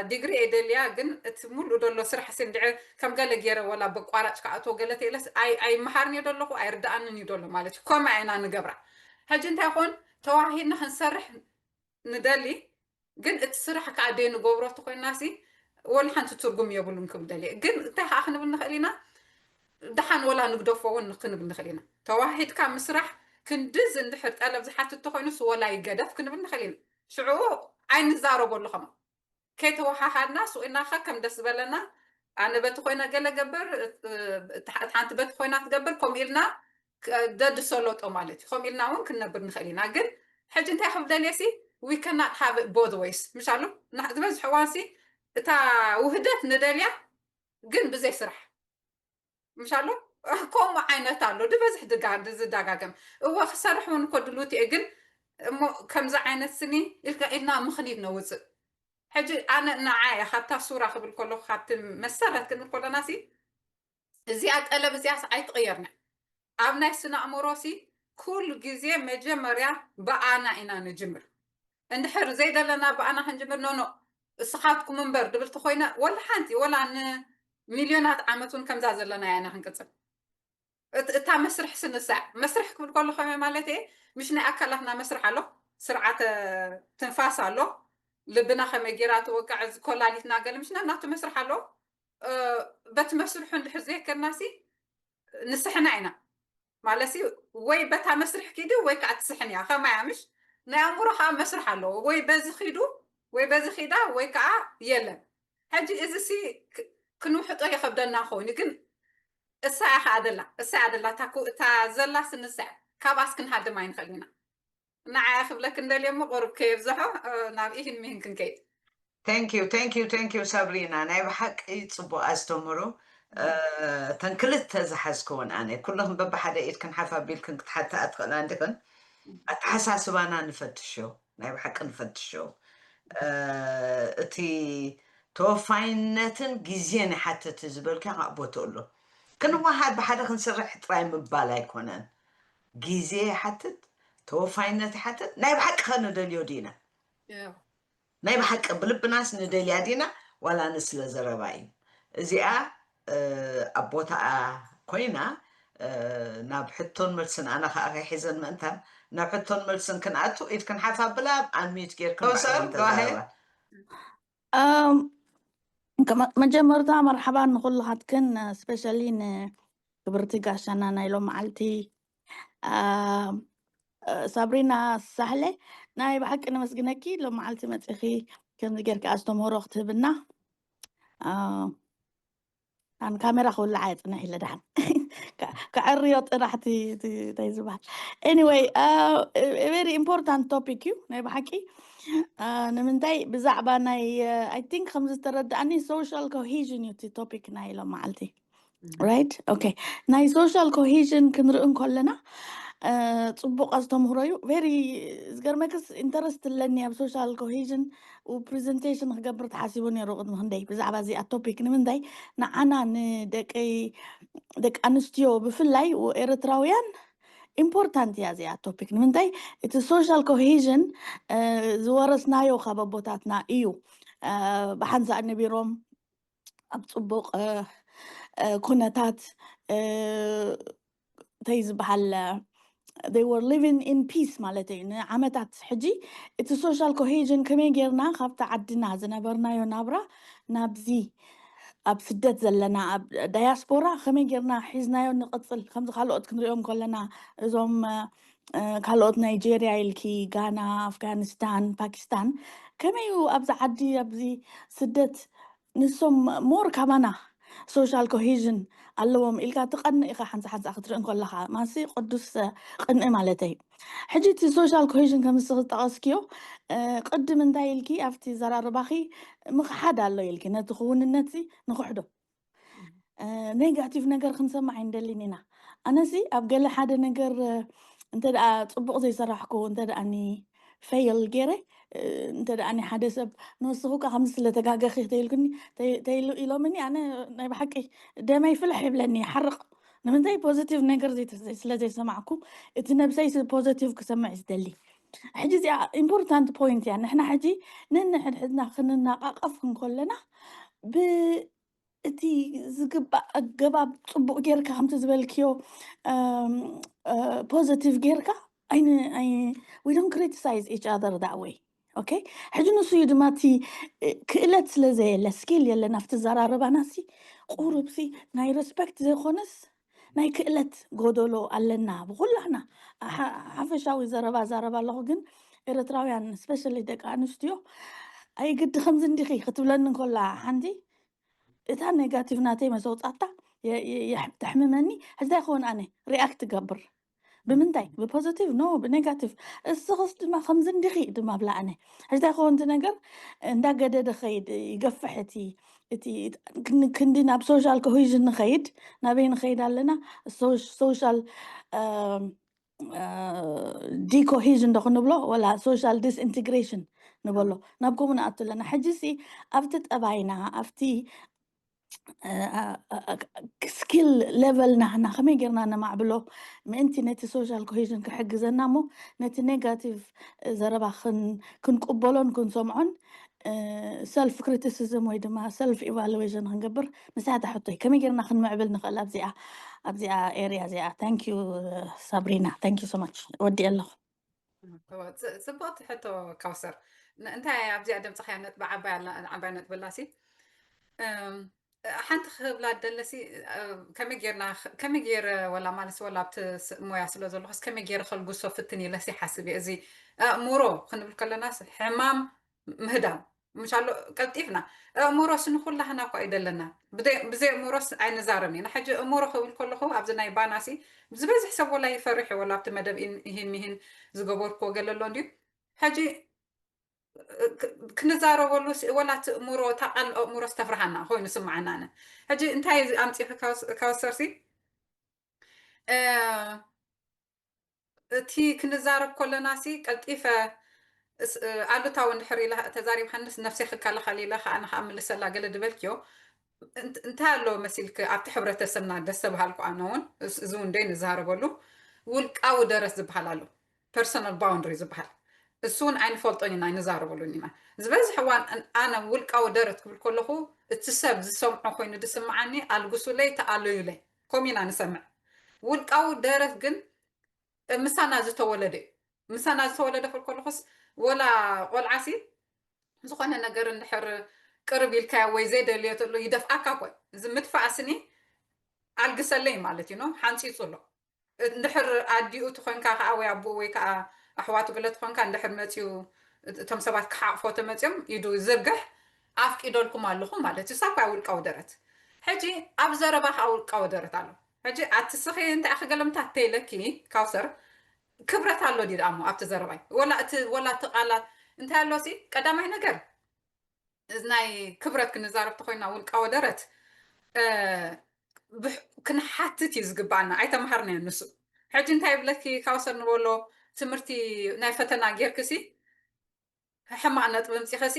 ዲግሪ እየ ደልያ ግን እቲ ሙሉእ ደሎ ስራሕ ሲ እንድዒ ከም ገለ ገይረ ወላ በቋራጭ ክኣትዎ ገለ ተኢለስ ኣይ ኣይመሃርን እዩ ደለኹ ኣይርድኣንን እዩ ደሎ ማለት እዩ ከምኣ ኢና ንገብራ ሕጂ እንታይ ይኾን ተዋሂድና ክንሰርሕ ንደሊ ግን እቲ ስራሕ ከዓ ደይ ንገብሮ ተኮይና ሲ ወላ ሓንቲ ትርጉም የብሉን ክብል ደሊ ግን እንታይ ከዓ ክንብል ንኽእል ኢና ደሓን ወላ ንግደፎ እውን ክንብል ንኽእል ኢና ተዋሂድካ ምስራሕ ክንድዚ እንድሕር ጠለብ ዝሓትት ተኮይኑስ ወላ ይገደፍ ክንብል ንኽእል ኢና ሽዑ ኣይንዛረበሉ ከማ ከይተወሓሓድና ሱቕ ኢልና ኸ ከም ደስ ዝበለና ኣነ በቲ ኮይነ ገለ ገበር ሓንቲ በቲ ኮይና ትገብር ከምኡ ኢልና ደድሰሎጦ ማለት እዩ ከምኡ ኢልና እውን ክንነብር ንኽእል ኢና ግን ሕጂ እንታይ ክብል ደልየ ሲ we cannot have it both ways ምሻሉ ዝበዝሕ እዋን ሲ እታ ውህደት ንደልያ ግን ብዘይ ስራሕ ምሻሎ ከምኡ ዓይነት ኣሎ ዝበዝሕ ዝዳጋገም እወ ክሰርሕ እውን እኮ ድሉት እየ ግን እሞ ከምዚ ዓይነት ስኒ ኢልካ ኢልና ምኽኒት ነውፅእ ሕጂ ኣነ ንዓ እየ ካብታ ሱራ ክብል ከለኩ ካብቲ መሰረት ክንብል ከለና ሲ እዚኣ ጠለብ እዚኣስ ኣይትቕየርና ኣብ ናይ ስነ ኣእምሮ ሲ ኩሉ ግዜ መጀመርያ ብኣና ኢና ንጅምር እንድሕር ዘይደለና ብኣና ክንጅምር ኖኖ እስኻትኩም እምበር ድብል ተኮይነ ወላ ሓንቲ ወላ ንሚልዮናት ዓመት እውን ከምዛ ዘለና ኢና ክንቅፅል እታ መስርሕ ስንሳዕ መስርሕ ክብል ከሎ ከመይ ማለት እየ ምሽ ናይ ኣካላትና መስርሕ ኣሎ ስርዓተ ትንፋስ ኣሎ ልብና ከመይ ጌራ ትወቅዕ እዚ ኮላሊትና ገለ ምሽ ናቱ መስርሕ ኣሎ በቲ መስርሑ እንድሕር ዘየከድና ሲ ንስሕና ኢና ማለት ሲ ወይ በታ መስርሕ ኪዱ ወይ ከዓ ትስሕን እያ ከማያ ምሽ ናይ ኣእምሮ ከዓ መስርሕ ኣለዎ ወይ በዚ ኪዱ ወይ በዚ ኪዳ ወይ ከዓ የለን ሕጂ እዚ ሲ ክንውሕጦ ይኸብደና ኸውን ግን እሳ እያ ከዓ ደላ እሳ እያ ደላ እታ ዘላ ስንሳ እያ ካብኣስ ክንሃድም ኣይንኽእል ኢና ንዓያ ክብለክ እንደልዮ እሞ ቁሩብ ከየብዝሖ ናብ ኢሂን ሚሂን ክንከይድ። Thank you, thank you, thank you ሳብሪና፣ ናይ ብሓቂ ጽቡቕ ኣስተምህሮ። እተን ክልተ ዝሓዝክወን ኣነ ኩልኽን በብሓደ ኢድክን ሓፍ ኣቢልክን ክትሓትኣ ትኽእላ እንዲኽን። ኣተሓሳስባና ንፈትሾ፣ ናይ ብሓቂ ንፈትሾ። እቲ ተወፋይነትን ግዜን ይሓትት ዝበልካ ኣብ ቦትኡ ኣሎ። ክንወሃድ ብሓደ ክንሰርሕ ጥራይ ምባል ኣይኮነን። ግዜ ይሓትት፣ ተወፋይነት ይሓትት። ናይ ብሓቂ ከ ንደልዮ ዲና? ናይ ብሓቂ ብልብናስ ንደልያ ዲና ዋላ ንስለ ዘረባ እዩ? እዚኣ ኣብ ቦታኣ ኮይና ናብ ሕቶን መልስን ኣነ ከዓ ከይሒዘን ምእንታን ናብ ሕቶን መልስን ክንኣቱ ኢድክን ሓፍ ኣብላ ኣብ ኣንሚዩት ጌርክን ባዕልክን ተዛረባ። መጀመርታ መርሓባ ንኩልኻትክን፣ ስፔሻሊ ንክብርቲ ጋሻና ናይ ሎም መዓልቲ ሳብሪና ሳሕለ። ናይ ብሓቂ ነመስግነኪ፣ ሎም መዓልቲ መፂኺ ከምዚ ጌርኪ ኣስተምህሮ ክትህብና። ኣን ካሜራ ክውልዓ የፅንሕ ኢለ ደሓን ከዕርዮ ጥራሕቲ እንታይ ዝበሃል። Anyway, very important topic እዩ ናይ ብሓቂ። ንምንታይ ብዛዕባ ናይ I think ከምዚ ዝተረዳእኒ social cohesion እዩ እቲ ቶፒክ ናይ ሎም መዓልቲ። Right? Okay. ናይ social cohesion ክንርኢ እንከለና ፅቡቅ ኣስተምህሮ እዩ። Very ዝገርመክስ ኢንተረስት ኣለኒ ኣብ social cohesion። ፕሬዘንቴሽን ክገብር ተሓሲቡ ነይሩ ቅድሚ ክንደይ ብዛዕባ እዚኣ ቶፒክ። ንምንታይ ንዓና ንደቂ ደቂ ኣንስትዮ ብፍላይ ኤርትራውያን ኢምፖርታንት እያ እዚኣ ቶፒክ። ንምንታይ እቲ social cohesion ዝወረስናዮ ካብ ኣቦታትና እዩ። ብሓንሳእ ነቢሮም ኣብ ፅቡቅ ኩነታት እንታይ ዝበሃል they were living in peace ማለት እዩ ንዓመታት። ሕጂ እቲ social cohesion ከመይ ጌርና ካብቲ ዓድና ዝነበርናዮ ናብራ ናብዚ ኣብ ስደት ዘለና ኣብ ዳያስፖራ ከመይ ጌርና ሒዝናዮ ንቕፅል? ከምዚ ካልኦት ክንሪኦም ከለና እዞም ካልኦት ናይጄርያ ኢልኪ፣ ጋና፣ ኣፍጋኒስታን፣ ፓኪስታን ከመይ ኣብዚ ዓዲ ኣብዚ ስደት ንሶም more ካባና social cohesion ኣለዎም ኢልካ ትቐንእ ኢኻ። ሓንሳ ሓንሳ ክትርኢ እንከለኻ ማሲ ቅዱስ ቅንኢ ማለተይ። ሕጂ እቲ social cohesion ከም ንስኺ ዝጠቐስክዮ ቅድም እንታይ ኢልኪ ኣብቲ ዘራርባኺ ምኽሓድ ኣሎ ኢልኪ ነቲ ክውንነት ንኽሕዶ። ኔጋቲቭ ነገር ክንሰማዕ ኣይንደልን ኢና። ኣነሲ ኣብ ገለ ሓደ ነገር እንተ ደኣ ጽቡቕ ዘይሰራሕኩ እንተ ደኣ ኒ ፌይል ገይረ እንተ ደኣ ኒ ሓደ ሰብ ንወስኹ እኳ ከምዚ ስለ ተጋገኺ ተይልኩኒ ተይሉ ኢሎምኒ ኣነ ናይ ብሓቂ ደመይ ፍልሕ ይብለኒ ይሓርቕ። ንምንታይ ፖዚቲቭ ነገር ስለ ዘይሰማዕኩ እቲ ነብሰይ ፖዚቲቭ ክሰምዕ ዝደሊ። ሕጂ እዚኣ ኢምፖርታንት ፖይንት እያ። ንሕና ሕጂ ነንሕድሕድና ክንናቃቀፍ እንከለና ብ እቲ ዝግባእ ኣገባብ ጽቡቕ ጌርካ ከምቲ ዝበልክዮ ፖዘቲቭ ጌርካ ኣይን we don't criticize each other that way። Okay? ሕጂ ንሱ እዩ ድማ እቲ ክእለት ስለ ዘየለ ስኪል የለን ኣብቲ ዘራረባና ሲ ቁሩብ ሲ ናይ ሬስፔክት ዘይኮነስ ናይ ክእለት ጎደሎ ኣለና ብኩላህና። ሓፈሻዊ ዘረባ ዛረባ ኣለኹ ግን ኤርትራውያን ስፔሻሊ ደቂ ኣንስትዮ ኣይግዲ ከምዚ እንዲኺ ክትብለኒ እንከላ ሓንቲ እታ ኔጋቲቭ ናተይ መሰውጻታ ተሕምመኒ። ሕዝዳ ይኸውን ኣነ ሪኣክት ትገብር ብምንታይ ብፖዚቲቭ ኖ ብኔጋቲቭ እስኽስ ድማ ከምዚ እንዲኺ ድማ ብላ ኣነ ሕዝዳ ይኸውን እቲ ነገር እንዳገደደ ኸይድ ይገፍሕ እቲ እቲ ክንዲ ናብ ሶሻል ኮሂዥን ንኸይድ ናበይ ንኸይድ ኣለና ሶሻል ዲኮሂዥን ዶ ክንብሎ ወላ ሶሻል ዲስኢንቴግሬሽን ንበሎ ናብ ከምኡ ንኣቱ ኣለና ሕጂ ሲ ኣብቲ ጠባይና ኣብቲ ስኪል ሌቨል ናህና ከመይ ጌርና ነማዕብሎ ምእንቲ ነቲ ሶሻል ኮሂዥን ክሕግዘና እሞ ነቲ ኔጋቲቭ ዘረባ ክንቅበሎን ክንሰምዖን ሰልፍ ክሪቲሲዝም ወይ ድማ ሰልፍ ኢቫሉዌሽን ክንገብር ንሳ እታ ሕቶይ ከመይ ጌርና ክንምዕብል ንኽእል ኣብዚኣ ኣብዚኣ ኤርያ እዚኣ thank you ሳብሪና thank you so much ወዲእ ኣለኹ ጽቡቕቲ ሕቶ ካውሰር እንታይ ኣብዚኣ ደምፅኽያ ነጥቢ ዓባይ ኣላ ዓባይ ነጥቢ ኣላሲ ሓንቲ ክብላ ደለሲ ከመይ ጌርና ከመይ ጌረ ወላ ማለት ወላ ኣብቲ ሞያ ስለ ዘለኹስ ከመይ ጌረ ከልጉሶ ፍትን ኢለሲ ሓስብ እየ እዚ ኣእምሮ ክንብል ከለናስ ሕማም ምህዳም ምሻሎ ቀልጢፍና። ኣእምሮስ ንኹላህና እኳ እዩ ደለና። ብዘይ ኣእምሮስ ኣይንዛረብን ኢና። ሕጂ ኣእምሮ ክብል ከለኹ ኣብዚ ናይ ባናሲ ዝበዝሕ ሰብ ወላ ይፈርሕ እዩ፣ ወላ ኣብቲ መደብ ኢን- ይሂን ሚሂን ዝገበርክዎ ገለ ኣሎ እንድዩ። ሕጂ ክንዛረበሉ ወላ እቲ እምሮ እታ ቃል ኣእምሮ ዝተፍርሃና ኮይኑ ስምዓና። ኣነ ሕጂ እንታይ ኣምፂኺ ካውሰርሲ እቲ ክንዛረብ ከለና ሲ ቀልጢፈ ኣሉታዊ እንድሕር ኢለ ተዛሪብካንስ ነፍሰይ ክከላኸል ኢለ ከዓ ንከዓ ምልሰላ ገለ ድበልክዮ እንታይ ኣሎ መሲልክ ኣብቲ ሕብረተሰብና ደስ ተባሃልኩ ኣነ እውን እዚ እውን ደይ ንዛረበሉ ውልቃዊ ደረት ዝበሃል ኣሎ ፐርሶናል ባውንድሪ ዝበሃል እሱ እውን ኣይንፈልጦን ኢና ኣይንዛረበሉን ኢና ዝበዝሕ እዋን ኣነ ውልቃዊ ደረት ክብል ከለኹ እቲ ሰብ ዝሰምዖ ኮይኑ ዝስምዓኒ ኣልግሱለይ ተኣለዩለይ ከምኡ ኢና ንሰምዕ ውልቃዊ ደረት ግን ምሳና ዝተወለደ እዩ ምሳና ዝተወለደ ክብል ከለኹስ ወላ ቆልዓሲ ዝኾነ ነገር እንድሕር ቅርብ ኢልካዮ ወይ ዘይደልዮ ተሎ ይደፍኣካ ኮይ እዚ ምድፋእ ስኒ ኣልግሰለይ ማለት እዩ ሓንፂፁ ኣሎ እንድሕር ኣዲኡ ትኾንካ ከዓ ወይ ኣቦኡ ወይ ከዓ ኣሕዋቱ ገለ ትኾንካ እንድሕር መፅኡ እቶም ሰባት ክሓቕፎ ተመፅኦም ኢዱ ዝርግሕ ኣፍቂደልኩም ኣለኹ ማለት እዩ ሳኳ ውልቃዊ ደረት ሕጂ ኣብ ዘረባ ከዓ ውልቃዊ ደረት ኣሎ ሕጂ ኣቲ ስኺ እንታይ ክገለምታት ተይለኪ ካውሰር ክብረት ኣሎ ድዩ ደኣሞ ኣብቲ ዘረባይ ወላ እቲ ወላ እቲ ቃላት እንታይ ኣሎ ሲ ቀዳማይ ነገር ናይ ክብረት ክንዛረብ ተኮይና ውልቃዊ ደረት ክንሓትት እዩ ዝግባኣና ኣይተምሃርናዮ ንሱ ሕጂ እንታይ ይብለኪ ካውሰር ንበሎ ትምህርቲ ናይ ፈተና ጌርክሲ ሕማቕ ነጥቢ ምፂኸሲ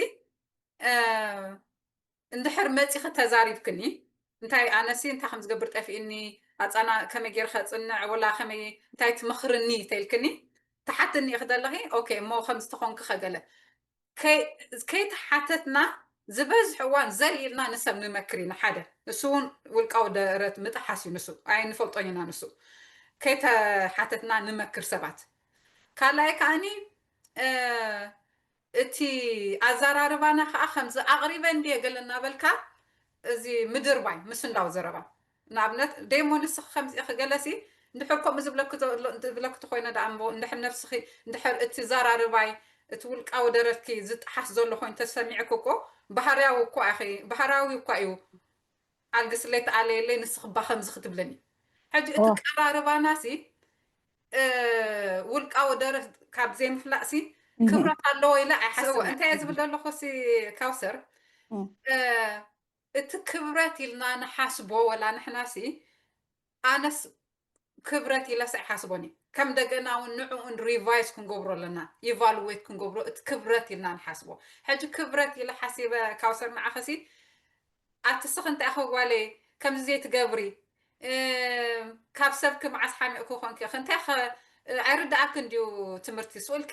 እንድሕር መፂኺ ተዛሪብክኒ እንታይ ኣነሲ እንታይ ከም ዝገብር ጠፊእኒ ኣፃና ከመይ ገይር ከፅንዕ ወላ ከመይ እንታይ ትመኽርኒ ተይልክኒ ተሓትኒ ኢኺ ዘለኺ ኦኬ እሞ ከም ዝተኾንኪ ከገለ ከይተሓተትና ዝበዝሕ እዋን ዘል ኢልና ንሰብ ንመክር ኢና ሓደ እሱ እውን ውልቃዊ ደረት ምጥሓስ እዩ ንሱ ኣይንፈልጦን ኢና ንሱ ከይተሓተትና ንመክር ሰባት ካልኣይ ከዓኒ እቲ ኣዘራርባና ከዓ ከምዚ ኣቕሪበ እንድየ ገለ እናበልካ እዚ ምድርባይ ምስንዳው ዘረባ ንኣብነት ደሞ ንስኺ ከምዚ ኢኺ ገለሲ እንድሕር ከምኡ ዝብለኪ ተኮይነ ደኣ እምቦ እንድሕር ነብስኺ እንድሕር እቲ ዘራርባይ እቲ ውልቃዊ ደረትኪ ዝጠሓስ ዘሎ ኮይኑ ተሰሚዕኪ እኮ ባህርያዊ እኮ ኢኺ ባህርያዊ እኳ እዩ ኣልግስለይ ተኣለየለይ ንስኺ እባ ከምዚ ክትብለኒ ሕጂ እቲ ቀራርባናሲ ውልቃዊ ደረት ካብ ዘይምፍላጥሲ ክብረት ኣለዎ ኢለ ኣይሓስብ እንታይ እየ ዝብል ዘለኹ ሲ ካውሰር እቲ ክብረት ኢልና ንሓስቦ ወላ ንሕናሲ ኣነስ ክብረት ኢለስ ኣይሓስቦን እዩ ከም ደገና እውን ንዕኡን ሪቫይዝ ክንገብሮ ኣለና ኢቫሉዌት ክንገብሮ እቲ ክብረት ኢልና ንሓስቦ ሕጂ ክብረት ኢለ ሓሲበ ካውሰር ንዓኸሲ ኣቲ ስኺ እንታይ ኢኺ ጓለይ ከምዚ ዘይትገብሪ ካብ ሰብኪ መዓስ ሓሚቕኪ ኮንኪ ኢኺ እንታይ ኣይርድኣክን ድዩ ትምህርቲ ስኡልኪ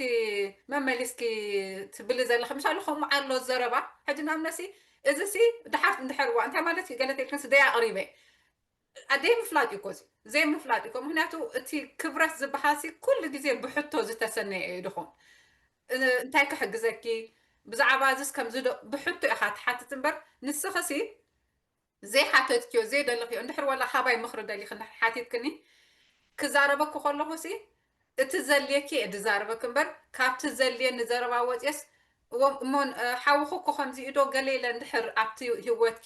መመሊስኪ ትብሊ ዘለኺ ምሻሉ ከምኡ ኣሎ ዘረባ ሕጂ ንኣብነሲ እዚሲ ድሓር እንድሕርዋ እንታይ ማለት እዩ ገለ ተልክንስ ደይ ኣቕሪበ ኣደይ ምፍላጥ እዩ ኮዚ ዘይምፍላጥ እዩ ምክንያቱ እቲ ክብረት ዝበሃልሲ ኩሉ ግዜ ብሕቶ ዝተሰነየ እዩ ድኾን እንታይ ክሕግዘኪ ብዛዕባ እዚስ ከምዚ ዶ ብሕቶ ኢኻ ትሓትት እምበር ንስኽሲ ዘይሓተትክዮ ዘይደለኽዮ እንድሕር ዋላ ካባይ ምኽሪ ደሊኺ እንድሕር ሓቲትክኒ ክዛረበኪ ከለኹሲ እቲ ዘልየኪ እየ ዝዛረበኪ እምበር ካብቲ ዘልየኒ ዘረባ ወፅየስ እሞ ሓውኺ እኮ ከምዚ እዩ ዶ ገለ ኢለ እንድሕር ኣብቲ ህወትኪ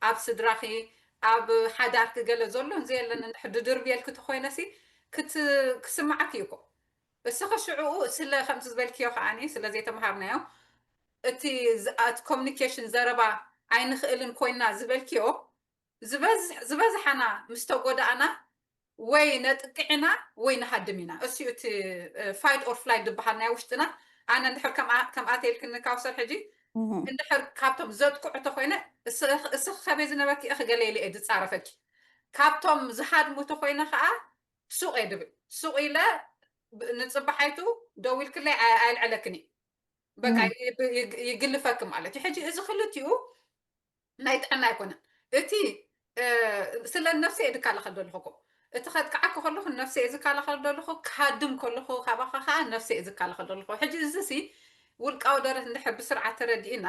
ኣብ ስድራኺ ኣብ ሓዳርኪ ገለ ዘሎን ዘየለን እንድሕር ድድርብየልኪ ተኮይነሲ ክስማዓኪ እዩ እኮ እስኺ ሽዕኡ ስለ ከምቲ ዝበልክዮ ከዓኒ ስለ ዘይተምሃርናዮ እቲ ኮሚኒኬሽን ዘረባ ኣይንኽእልን ኮይና ዝበልክዮ ዝበዝሓና ምስ ተጎዳእና ወይ ነጥቅዕ ኢና ወይ ንሃድም ኢና። እሱ እቲ ፋይት ኦር ፍላይት ዝበሃል ናይ ውሽጥና ኣነ እንድሕር ከምኣ ተልክኒ ካውሰር ሕጂ እንድሕር ካብቶም ዘጥቅዑ ተኮይነ እስኺ ከበይ ዝነበርኪ እኺ ገለ ኢለ እየ ዝፃረፈኪ ካብቶም ዝሃድሙ ተኮይነ ከዓ ሱቕ እየ ድብል ሱቕ ኢለ ንፅባሓይቱ ደዊልክለይ ኣየልዕለክን እዩ በቃ ይግልፈክም ማለት እዩ ሕጂ እዚ ክልቲኡ ናይ ጥዕና ኣይኮነን እቲ ስለ ነፍሰ እየ ዝከላኸል ዘለኹ እኮ እቲ ከጥቅዓኪ ከለኹ ነፍሰ እየ ዝከላኸል ዘለኹ ክሃድም ከለኹ ካባኻ ከዓ ነፍሰ እየ ዝከላኸል ዘለኹ ሕጂ እዚ ሲ ውልቃዊ ደረት እንድሕር ብስርዓት ተረዲእና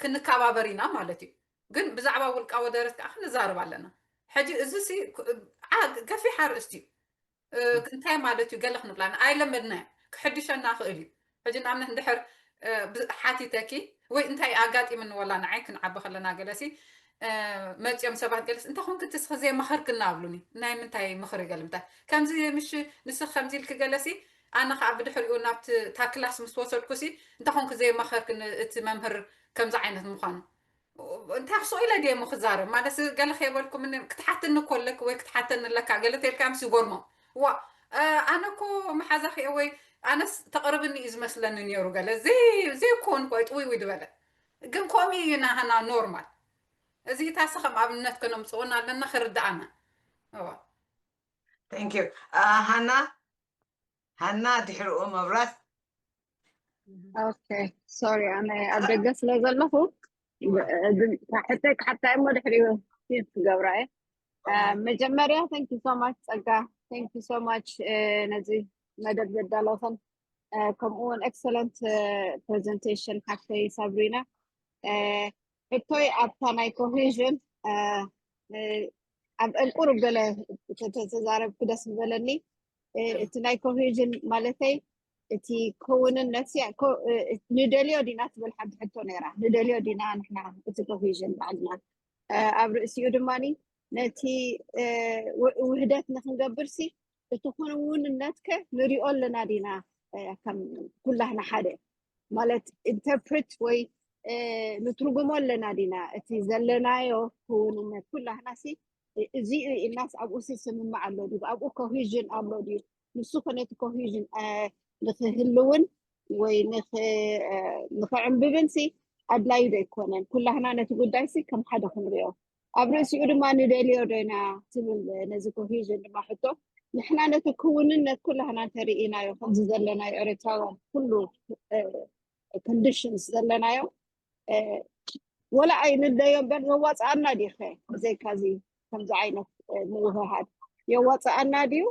ክንከባበር ኢና ማለት እዩ ግን ብዛዕባ ውልቃዊ ደረት ከዓ ክንዛረብ ኣለና ሕጂ እዚ ሲ ገፊሕ ኣርእስቲ እዩ እንታይ ማለት እዩ ገለ ክንብላ ኣይለመድናዮ ክሕድሸና ክእል እዩ ሕጂ ንኣብነት እንድሕር ሓቲተኪ ወይ እንታይ ኣጋጢምኒ፣ ወላ ንዓይ ክንዓቢ ከለና ገለሲ መፂኦም ሰባት ገለስ እንተ ኮንክ ትስኺ ዘይመኸርክና ኣብሉኒ። ናይ ምንታይ ምኽሪ ገለ ምንታይ ከምዚ ምሽ ንስኽ ከምዚ ኢልክ ገለሲ ኣነ ከዓ ብድሕሪኡ ናብቲ እታ ክላስ ምስ ወሰድኩሲ እንተ ኮንክ ዘይመኸርክኒ እቲ መምህር ከምዚ ዓይነት ምዃኑ እንታይ ክስቕ ኢለ ድየ እሞ ክዛረብ ማለት ገለ ከየበልኩ ክትሓትኒ ኮለክ ወይ ክትሓተኒ ኣለካ ገለ ተልካ ምስ ይጎርሞም ዋ ኣነ እኮ መሓዛኺ ወይ ኣነስ ተቕርብኒ እዩ ዝመስለኒ ነይሩ ገለ ዘይኮን ቆይ ጥውይ ድበለ ግን ከምኡ እዩ ናሃና ኖርማል እዚ ታሰ ከም ኣብነት ከነምፅኦን ኣለና ክርድኣና thank you ሃና ሃና ድሕርኡ መብራት okay sorry ኣነ ኣብ ደገ ስለ ዘለኹ ሕተይ ክሓታ እሞ ድሕሪኡ ክገብራ እየ መጀመርያ thank you so much ፀጋ thank you so much ነዚ መደብ ዘዳለኸን ከምኡ እውን excellent presentation ሓፍተይ ሳብሪና ሕቶይ ኣብታ ናይ cohesion ኣብ ቁሩብ ገለ ተዛረብኩ ደስ ዝበለኒ እቲ ናይ cohesion ማለተይ እቲ ክውንነት ንደልዮ ዲና ትብል ሓንቲ ሕቶ ነይራ ንደልዮ ዲና ንሕና እቲ cohesion ባዕልና ኣብ ርእሲኡ ድማ ነቲ ውህደት ንክንገብር ሲ እቲ ክውንነት ከ ንሪኦ ኣለና ዲና ከም ኩላህና ሓደ ማለት interpret ወይ ንትርጉሞ ኣለና ዲና እቲ ዘለናዮ ክውንነት ኩላህና ሲ እዚ ኢልናስ ኣብኡ ሲ ስምማዕ ኣሎ ድዩ ኣብኡ cohesion ኣሎ ድዩ ንሱ ከ ነቲ cohesion ንክህልውን ወይ ንክዕንብብን ሲ ኣድላዩ ዶ ኣይኮነን ኩላህና ነቲ ጉዳይ ሲ ከም ሓደ ክንሪኦ ኣብ ርእሲኡ ድማ ንደልዮ ዶ ኢና ትብል ነዚ cohesion ድማ ሕቶ ንሕና ነቲ ክውንነት ኩላህና እንተርኢናዮ ከምዚ ዘለናዮ ኤርትራውያን ኩሉ conditions ዘለናዮ ወላ ኣይንደዮ እምበር የዋፅኣና ድዩ ኸ ብዘይካዚ ከምዚ ዓይነት ምውህሃድ የዋፅኣና ድዩ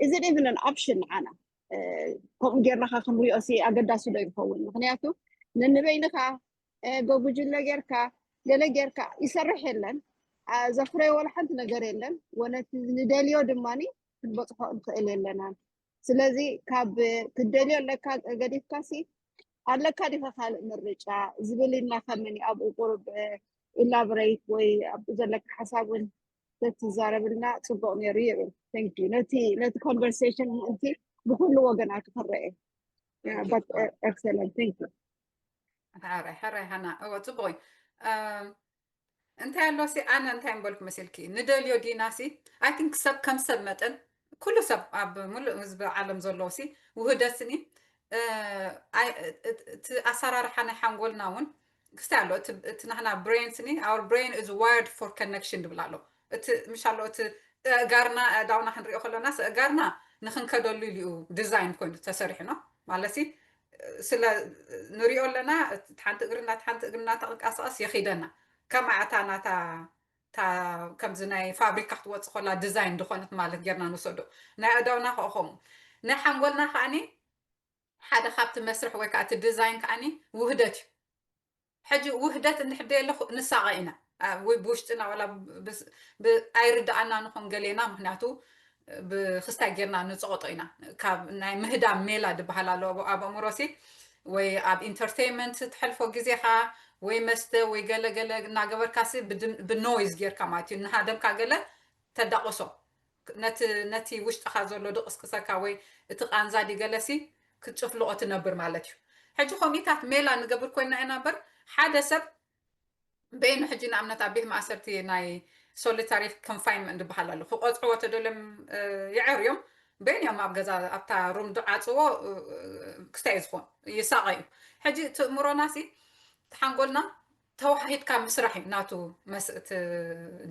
is it even an option ንዓና ከምኡ ጌርናካ ክንሪኦ ሲ ኣገዳሲ ዶ ይኸውን ምክንያቱ ነንበይንካ በጉጅለ ጌርካ ገለ ጌርካ ይሰርሕ የለን ዘፍረዮ ወላ ሓንቲ ነገር የለን ወነቲ ንደልዮ ድማ ክንበፅሖ ንኽእል የለናን ስለዚ ካብ ትደልዮ ኣለካ ገዲፍካ ሲ ኣለካ ዲኻ ካልእ ምርጫ ዝብል ኢልና ከምን ኣብኡ ቁሩብ elaborate ወይ ኣብኡ ዘለካ ሓሳብ እውን ተትዛረብልና ፅቡቅ ነይሩ ይብል thank you ነቲ ነቲ conversation ምእንቲ ብኩሉ ወገናቱ ክረአ but excellent thank you ሕራይ ሕራይ ሃና እወ ፅቡቅ እዩ እንታይ ኣሎ ሲ ኣነ እንታይ ምበልኩ መሲልኪ ንደልዮ ዲና ሲ I think ሰብ ከም ሰብ መጠን ኩሉ ሰብ ኣብ ሙሉእ ህዝቢ ዓለም ዘለዎ ሲ ውህደት ስኒ እቲ ኣሰራርሓ ናይ ሓንጎልና እውን ክስታይ ኣሎ እቲ ናህና brain ስኒ our brain is wired for connection ድብል ኣሎ እቲ ምሽ ኣሎ እቲ እጋርና ዳውና ክንሪኦ ከለና እጋርና ንክንከደሉ ኢሉ እዩ design ኮይኑ ተሰሪሑ ነው ማለት ስለ ንሪኦ ኣለና ሓንቲ እግርና ሓንቲ እግርና ተንቀሳቀስ የኺደና ከማዕታ ናታ ከምዚ ናይ ፋብሪካ ክትወፅእ ከላ design ዝኾነት ማለት ጌርና ንወሰዶ ናይ ኣእዳውና ከ ከምኡ ናይ ሓንጎልና ከዓኒ ሓደ ካብቲ መስርሕ ወይ ከዓ እቲ design ከዓኒ ውህደት እዩ ሕጂ ውህደት እንድሕር ደየለ ንሳቐ ኢና ወይ ብውሽጥና ወላ ኣይርድኣና ንኾን ገሌና ምክንያቱ ብክስታይ ጌርና ንፀቐጦ ኢና ካብ ናይ ምህዳም ሜላ ድበሃል ኣሎ ኣብ ኣእምሮሲ ወይ ኣብ entertainment ትሕልፎ ግዜኻ ወይ መስተ ወይ ገለገለ እናገበርካሲ ብኖይዝ ጌርካ ማለት እዩ እናሃደምካ ገለ ተዳቕሶ ነቲ ነቲ ውሽጥኻ ዘሎ ድቕስቅሰካ ወይ እቲ ቃንዛ ዲገለሲ ክትጭፍልቆ ትነብር ማለት እዩ ሕጂ ኮሚታት ሜላ ንገብር ኮይና ኢና እምበር ሓደ ሰብ በይኑ ሕጂ ንኣብነት ኣብ ቤት ማእሰርቲ ናይ solitary confinement ዝበሃል ኣሎ ክቆፅዕዎ ተደልዮም የዕርዮም በይኑ እዮም ኣብ ገዛ ኣብታ ሩም ድዓፅዎ ክስታይ እዩ ዝኾን ይሳቐ እዩ ሕጂ ትእምሮና ሲ ተሓንጎልና ተዋሂድካ ምስራሕ እዩ ናቱ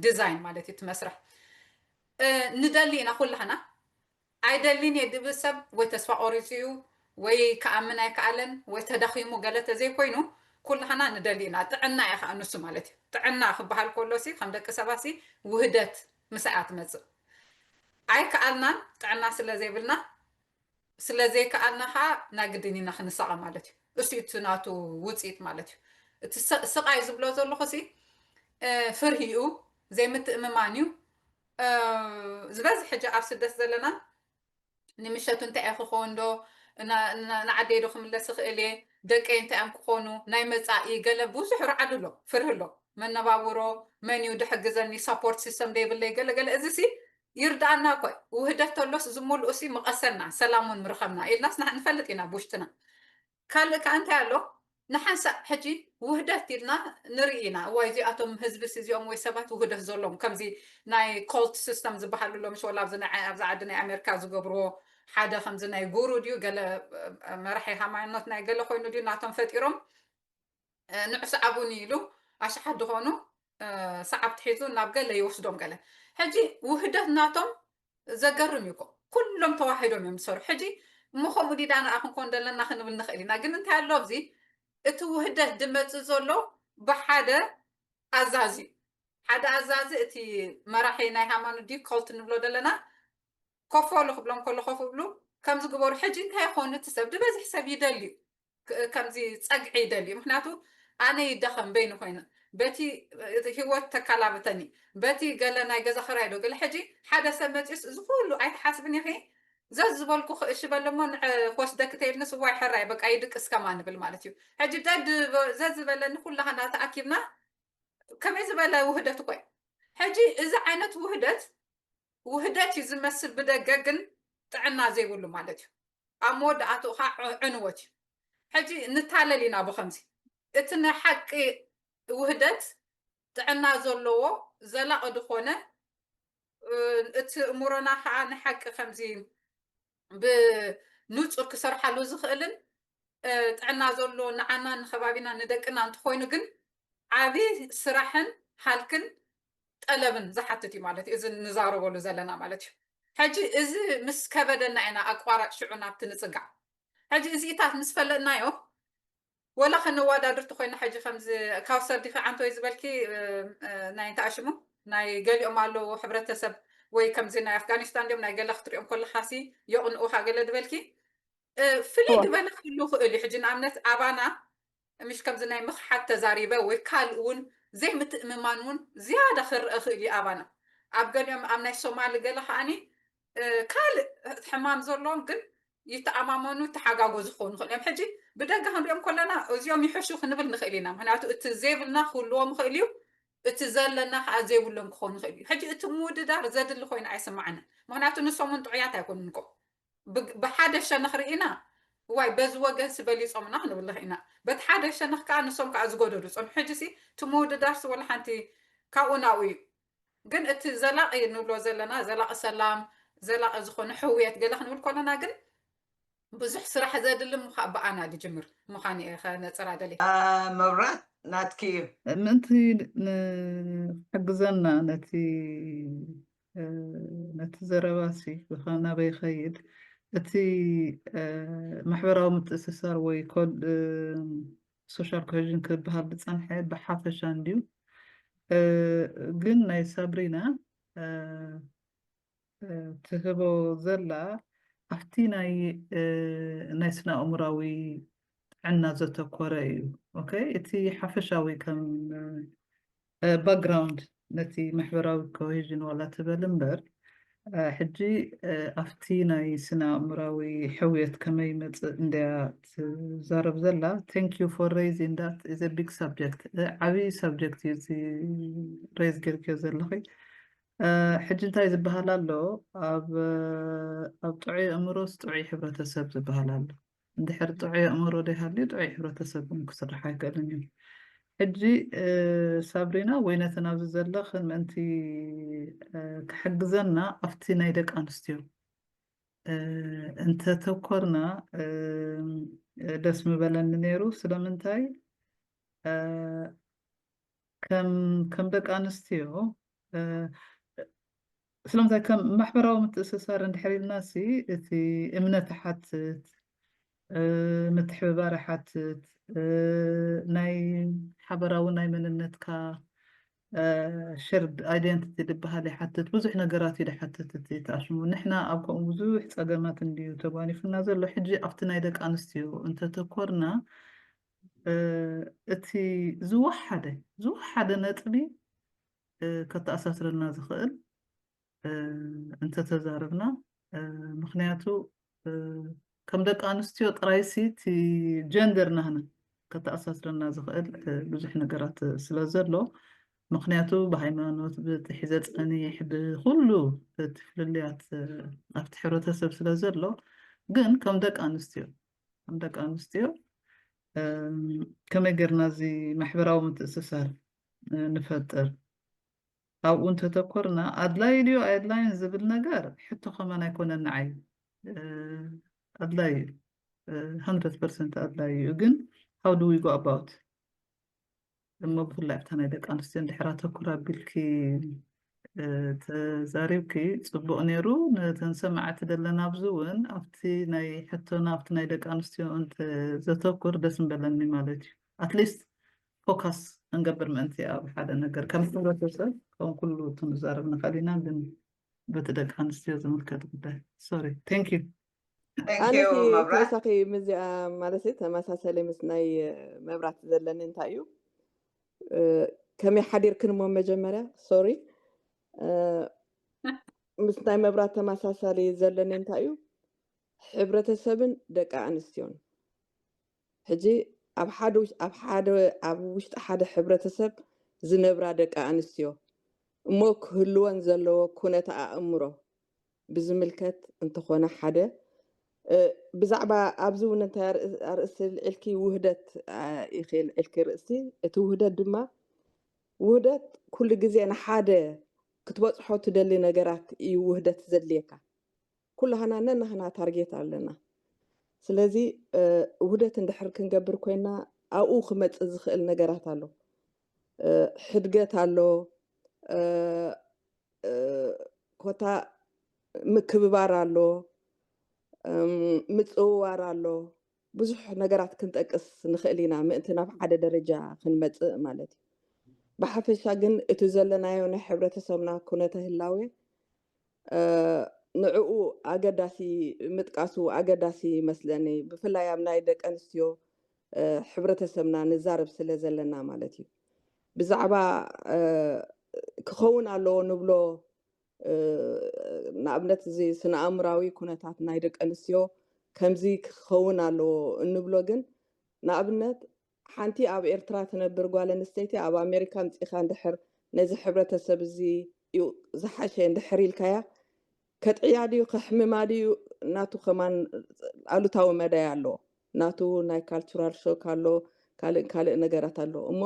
design ማለት እዩ እቲ መስርሕ ንደሊ ኢና ኩላህና ኣይደልን እየ ድብል ሰብ ወይ ተስፋ ቆሪፁ እዩ ወይ ክኣምን ኣይከኣለን ወይ ተዳኺሙ ገለ ተዘይኮይኑ ኩላህና ንደሊ ኢና ጥዕና እየ ከዓ ንሱ ማለት እዩ ጥዕና ክበሃል ከሎ ሲ ከም ደቂ ሰባ ሲ ውህደት ምሳኣ ትመፅእ ኣይከኣልናን ጥዕና ስለ ዘይብልና ስለ ዘይከኣልና ከዓ ናይ ግድን ኢና ክንሳቐ ማለት እዩ እሱ እቲ ናቱ ውፅኢት ማለት እዩ እቲ ስቃይ ዝብሎ ዘለኹ ሲ ፍርሂኡ ዘይምትእምማን እዩ ዝበዝሕ ሕጂ ኣብ ስደት ዘለና ንምሸቱ እንታይ እየ ክኸውን ዶ ንዓደይ ዶ ክምለስ ይኽእል እየ ደቀይ እንታይ እዮም ክኾኑ፣ ናይ መጻኢ ገለ ብዙሕ ርዓድ ኣሎ፣ ፍርህ ኣሎ። መነባብሮ መን እዩ ድሕግዘኒ፣ ሳፖርት ሲስተም ደይብለይ፣ ገለ ገለ። እዚ ሲ ይርድኣና እኮ እዩ። ውህደት ተሎስ ዝሙሉኡ ሲ ምቐሰና፣ ሰላም እውን ምርኸብና ኢልናስ ንሓ-፣ ንፈልጥ ኢና ብውሽጥና። ካልእ ከኣ እንታይ ኣሎ? ንሓንሳእ ሕጂ ውህደት ኢልና ንርኢ ኢና። እዋይ፣ እዚኣቶም ህዝብስ እዚኦም ወይ ሰባት ውህደት ዘለዎም፣ ከምዚ ናይ ኮልት ሲስተም ዝበሃሉ ኣሎ፣ ምሽ ወላ ኣብዚ ናይ፣ ኣብዚ ዓዲ ናይ ኣሜሪካ ዝገብርዎ፣ ሓደ ከምዚ ናይ ጉሩ ድዩ፣ ገለ፣ እ፣ መራሒ ሃይማኖት ናይ ገለ ኮይኑ ድዩ፣ ናቶም ፈጢሮም፣ እ፣ ንዑ ስዓቡኒ ኢሉ ኣሽሓት ዝኾኑ፣ እ፣ ሰዓብቲ ሒዙ ናብ ገለ ይወስዶም ገለ። ሕጂ ውህደት ናቶም ዘገርም እዩ እኮ። ኩሎም ተዋሂዶም እዮም ዝሰርሑ። ሕጂ እሞ ከምኡ ዲዳ ንኣ ክንኮን ዘለና ክንብል ንኽእል ኢና። ግን እንታይ ኣሎ ኣብዚ? እቲ ውህደት ድመጽእ ዘሎ ብሓደ ኣዛዚ እዩ። ሓደ ኣዛዚ፣ እቲ መራሒ ናይ ሃይማኖት ድዩ ኮልት ንብሎ ዘለና፣ ኮፍ በሉ ክብሎም ከሎ ኮፍ ይብሉ። ከምዚ ግበሩ። ሕጂ እንታይ ይኾን? እቲ ሰብ፣ ድበዝሕ ሰብ ይደሊ እዩ። ክ-፣ ከምዚ ጸግዒ ይደሊ እዩ። ምኽንያቱ ኣነ ይደኸም በይኑ ኮይነ። በቲ፣ እ፣ ህይወት ተካላብተኒ። በቲ ገለ ናይ ገዛ ኽራይ ዶ ገለ። ሕጂ ሓደ ሰብ መጺኡስ እዚ ኩሉ ኣይትሓስብን ኢኺ? ዘዝበልኩ ክእሺ በለ እሞ ንዕ-፣ ክወስደኪ ተይልንስ እዋይ ሕራይ በቃ ይድቅስ ከማን ንብል ማለት እዩ። ሕጂ ደድ-፣ ዘዝበለኒ ኩላህና ተኣኪብና ከመይ ዝበለ ውህደት እኮ እዩ። ሕጂ እዚ ዓይነት ውህደት፣ ውህደት እዩ ዝመስል ብደገ ግን ጥዕና ዘይብሉ ማለት እዩ። ኣብ መወዳእትኡ ኸዓ ዕ-፣ ዕንወት እዩ። ሕጂ ንታለል ኢና ብኸምዚ። እቲ ናይ ሓቂ ውህደት ጥዕና ዘለዎ ዘላቒ ዝኾነ፣ እ፣ እቲ እምሮና ኸዓ ንሓቂ ከምዚ ብንጹር ክሰርሓሉ ዝኽእልን፣ እ፣ ጥዕና ዘሎ ንዓና፣ ንኸባቢና፣ ንደቅና እንተኾይኑ ግን ዓቢ ስራሕን ሃልክን ጠለብን ዝሓትት እዩ ማለት እዩ። እዚ ንዛረበሉ ዘለና ማለት እዩ። ሕጂ እዚ ምስ ከበደና ኢና ኣቋራጭ ሽዑ ናብቲ ንጽጋዕ። ሕጂ እዚኢታት ምስ ፈለጥናዮ ወላ ከነዋዳድር ተኾይና ሕጂ ከምዚ ካውሰር ዲኺ ዓንቶይ ዝበልኪ፣ እ፣ እ፣ ናይ እንታይ ሽሙ ናይ ገሊኦም ኣለዉ ሕብረተሰብ ወይ ከምዚ ናይ ኣፍጋኒስታን ድዮም ናይ ገለ ክትሪኦም ከለኻሲ የቕንኡኻ ገለ ድበልኪ፣ እ፣ ፍልይ እወ። ዝበለ ክህሉ ክእል እዩ። ሕጂ ንኣብነት ኣባና ምሽ ከምዚ ናይ ምኽሓድ ተዛሪበ ወይ ካልእ እውን ዘይምትእምማን እውን ዝያዳ ክረአ ክእል እዩ ኣባና። ኣብ ገሊኦም ኣብ ናይ ሶማሊ ገለ ከኣኒ፣ እ፣ ካልእ ሕማም ዘለዎም ግን ይተኣማመኑ፣ ይተሓጋገዙ ክኾኑ ይኽእሉ እዮም። ሕጂ ብደገ ክንሪኦም ከለና እዚኦም ይሕሹ ክንብል ንኽእል ኢና። ምኽንያቱ እቲ ዘይብልና ክህልዎም ይኽእል እዩ፣ እቲ ዘለና ከዓ ዘይብሎም ክኾኑ ይኽእል እዩ። ሕጂ እቲ ምውድዳር ዘድሊ ኮይኑ ኣይስምዓንን። ምኽንያቱ ንሶም እውን ጥዑያት ኣይኮኑን እኮ። ብ-፣ ብሓደ ሸነኽ ርኢና፣ እዋይ በዚ ወገንሲ በሊጾምና ክንብል ንኽእል ኢና። በቲ ሓደ ሸነኽ ከዓ ንሶም ከዓ ዝጎደዱ ጸንሑ። ሕጂሲ እቲ ምውድዳርሲ ወላ ሓንቲ ካብኡ ናብኡ እዩ። ግን እቲ ዘላቒ ንብሎ ዘለና፣ ዘላቒ ሰላም፣ ዘላቒ ዝኾነ ሕውየት ገለ ክንብል ከለና ግን ብዙሕ ስራሕ ዘድሊ ምዃ-፣ ብኣና ዝጅምር ምዃኑ እየ ከነጽራ ደልየ። አ፣ መብራት ናትኪ እዩ። ምእንቲ ንክሕግዘና ነቲ፣ እ፣ ነቲ ዘረባሲ ብኸ-፣ ናበይ ይኸይድ? እቲ፣ እ፣ ማሕበራዊ ምትእስሳር ወይ ኮል-፣ እ፣ ሶሻል ኮሄዥን ክበሃል ዝጸንሐ ብሓፈሻ እንድዩ። እ፣ ግን ናይ ሳብሪና፣ እ፣ እ፣ ትህቦ ዘላ ኣብቲ ናይ፣ እ፣ ናይ ስነ ኣእምራዊ ጥዕና ዘተኮረ እዩ። ኦኬ፣ እቲ ሓፈሻዊ ከም፣ እ፣ ባክግራውንድ ነቲ ማሕበራዊ ኮሄዥን ዋላ ትበል እምበር፣ እ፣ ሕጂ፣ እ፣ ኣብቲ ናይ ስነ ኣእምራዊ ሕውየት ከመይ ይመጽእ እንድያ ትዛረብ ዘላ። Thank you for raising that, is a big subject። እ፣ ዓብዪ ሳብጀክት እዩ እዚ ሬዝ ጌርክዮ ዘለኺ። እ፣ ሕጂ እንታይ ዝበሃል ኣሎ? ኣብ፣ ኣብ ጥዑይ ኣእምሮስ ጥዑይ ሕብረተሰብ ዝበሃል ኣሎ። እንድሕር ጥዑይ ኣእምሮ ዘይሃልዩ ጥዑይ ሕብረተሰብ እውን ክስራሕ ኣይክእልን እዩ። ሕጂ፣ እ፣ ሳብሪና ወይ ነተን ኣብዚ ዘለኽን ምእንቲ፣ እ፣ ክሕግዘና ኣብቲ ናይ ደቂ ኣንስትዮ፣ እ፣ እንተተኮርና፣ እ፣ ደስ ምበለኒ ነይሩ። ስለምንታይ፣ እ፣ ከም፣ ከም ደቂ ኣንስትዮ፣ እ፣ ስለምንታይ ከም ማሕበራዊ ምትእስሳር እንድሕር ኢልና ሲ፣ እቲ እምነት ይሓትት፣ እ፣ ምትሕብባር ይሓትት፣ እ፣ ናይ ሓበራዊ ናይ መንነትካ፣ እ፣ ሸርድ ኣይደንቲቲ ዝበሃል ይሓትት፣ ብዙሕ ነገራት እዩ ዝሓትት እቲ ተኣሽሙ። ንሕና ኣብ ከምኡ ብዙሕ ጸገማት እንድዩ ተጓኒፉና ዘሎ። ሕጂ ኣብቲ ናይ ደቂ ኣንስትዮ እንተተኮርና፣ እ፣ እቲ ዝወሓደ፣ ዝወሓደ ነጥቢ፣ እ፣ ከተኣሳስረና ዝኽእል፣ እ፣ እንተተዛረብና፣ እ፣ ምኽንያቱ፣ እ፣ ከም ደቂ ኣንስትዮ ጥራይሲ እቲ ጀንደር ናህና ከተኣሳስረና ዝኽእል ብዙሕ ነገራት ስለ ዘሎ፣ ምኽንያቱ ብሃይማኖት፣ ብጥሒዘ ጸኒሕ፣ ብኹሉ እቲ ፍልልያት ኣብቲ ሕብረተሰብ ስለ ዘሎ፣ ግን ከም ደቂ ኣንስትዮ ከም ደቂ ኣንስትዮ ከመይ ጌርና እዚ ማሕበራዊ ምትእስሳር ንፈጥር? ኣብኡ እንተተኮርና ኣድላይ ድዩ ኣየድላይን ዝብል ነገር ሕቶ ከማን ኣይኮነን ንዓይ። ኣድላይ እዩ፣ hundred percent ኣድላይ እዩ። ግን how do we go about እሞ ብፍላይ ኣብታ ናይ ደቂ ኣንስትዮ እንድሕር ኣተኩር ኣቢልኪ ተዛሪብኪ ጽቡቕ ነይሩ። ነተን ሰማዕቲ ዘለና ኣብዚ እውን ኣብቲ ናይ ሕቶና ኣብቲ ናይ ደቂ ኣንስትዮ እንተዘተኩር ደስ ምበለኒ ማለት እዩ። ኣትሊስት ፎካስ እንገብር ምእንቲ ኣብ ሓደ ነገር ከም ሕብረተሰብ ከም ኩሉ ክንዛረብ ንኽእል ኢና፣ ግን በቲ ደቂ ኣንስትዮ ዝምልከት ጉዳይ ሶሪ። Thank you። ኣነ ተወሳኺ ምስዚኣ ማለት ተመሳሰሊ ምስ ናይ መብራት ዘለኒ እንታይ እዩ፣ ከመይ ሓዲርክን እሞ መጀመርያ ሶሪ ምስ ናይ መብራት ተመሳሳሊ ዘለኒ እንታይ እዩ፣ ሕብረተሰብን ደቂ ኣንስትዮን ሕጂ ኣብ ሓደ ኣብ ሓደ ኣብ ውሽጢ ሓደ ሕብረተሰብ ዝነብራ ደቂ ኣንስትዮ እሞ ክህልወን ዘለዎ ኩነተ ኣእምሮ ብዝምልከት እንተኾነ ሓደ ብዛዕባ ኣብዚ እውን እንታይ ኣርእስቲ ልዒልኪ ውህደት ኢኺ ልዒልኪ ርእስቲ። እቲ ውህደት ድማ ውህደት ኩሉ ግዜ ንሓደ ክትበፅሖ ትደሊ ነገራት እዩ ውህደት ዘድልየካ። ኩላህና ነናህና ታርጌት ኣለና። ስለዚ ውህደት እንድሕር ክንገብር ኮይና ኣብኡ ክመፅእ ዝኽእል ነገራት ኣሎ። ሕድገት ኣሎ፣ ኮታ ምክብባር ኣሎ፣ ምፅውዋር ኣሎ። ብዙሕ ነገራት ክንጠቅስ ንኽእል ኢና ምእንቲ ናብ ሓደ ደረጃ ክንመፅእ ማለት እዩ። ብሓፈሻ ግን እቲ ዘለናዮ ናይ ሕብረተሰብና ኩነተ ህላዌ ንዕኡ ኣገዳሲ ምጥቃሱ ኣገዳሲ ይመስለኒ። ብፍላይ ኣብ ናይ ደቂ ኣንስትዮ ሕብረተሰብና ንዛረብ ስለ ዘለና ማለት እዩ። ብዛዕባ ክኸውን ኣለዎ ንብሎ ንኣብነት እዚ ስነ ኣእምራዊ ኩነታት ናይ ደቂ ኣንስትዮ ከምዚ ክኸውን ኣለዎ እንብሎ ግን ንኣብነት ሓንቲ ኣብ ኤርትራ ትነብር ጓል ኣንስተይቲ ኣብ ኣሜሪካ ምፂኻ እንድሕር ነዚ ሕብረተሰብ እዚ እዩ ዝሓሸ እንድሕር ኢልካያ ከጥዕያ ድዩ ከሕምማ ድዩ ናቱ ከማን ኣሉታዊ መዳይ ኣለዎ። ናቱ ናይ ካልቸራል ሾክ ኣሎ፣ ካልእ ካልእ ነገራት ኣሎ። እሞ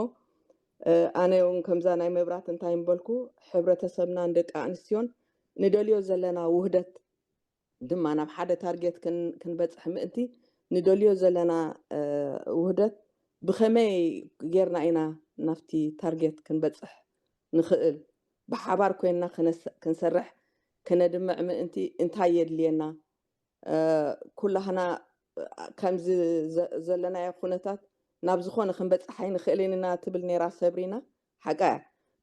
ኣነ እውን ከምዛ ናይ መብራት እንታይ ምበልኩ ሕብረተሰብናን ደቂ ኣንስትዮን ንደልዮ ዘለና ውህደት ድማ ናብ ሓደ ታርጌት ክንበፅሕ ምእንቲ ንደልዮ ዘለና ውህደት ብኸመይ ጌርና ኢና ናብቲ ታርጌት ክንበፅሕ ንኽእል? ብሓባር ኮይንና ክንሰርሕ ከነድምዕ ምእንቲ እንታይ የድልየና? ኩላህና ከምዚ ዘለናዮ ኩነታት ናብ ዝኾነ ክንበፅሕ ኣይንኽእልን ኢና ትብል ነይራ ሰብሪና። ሓቃ እያ።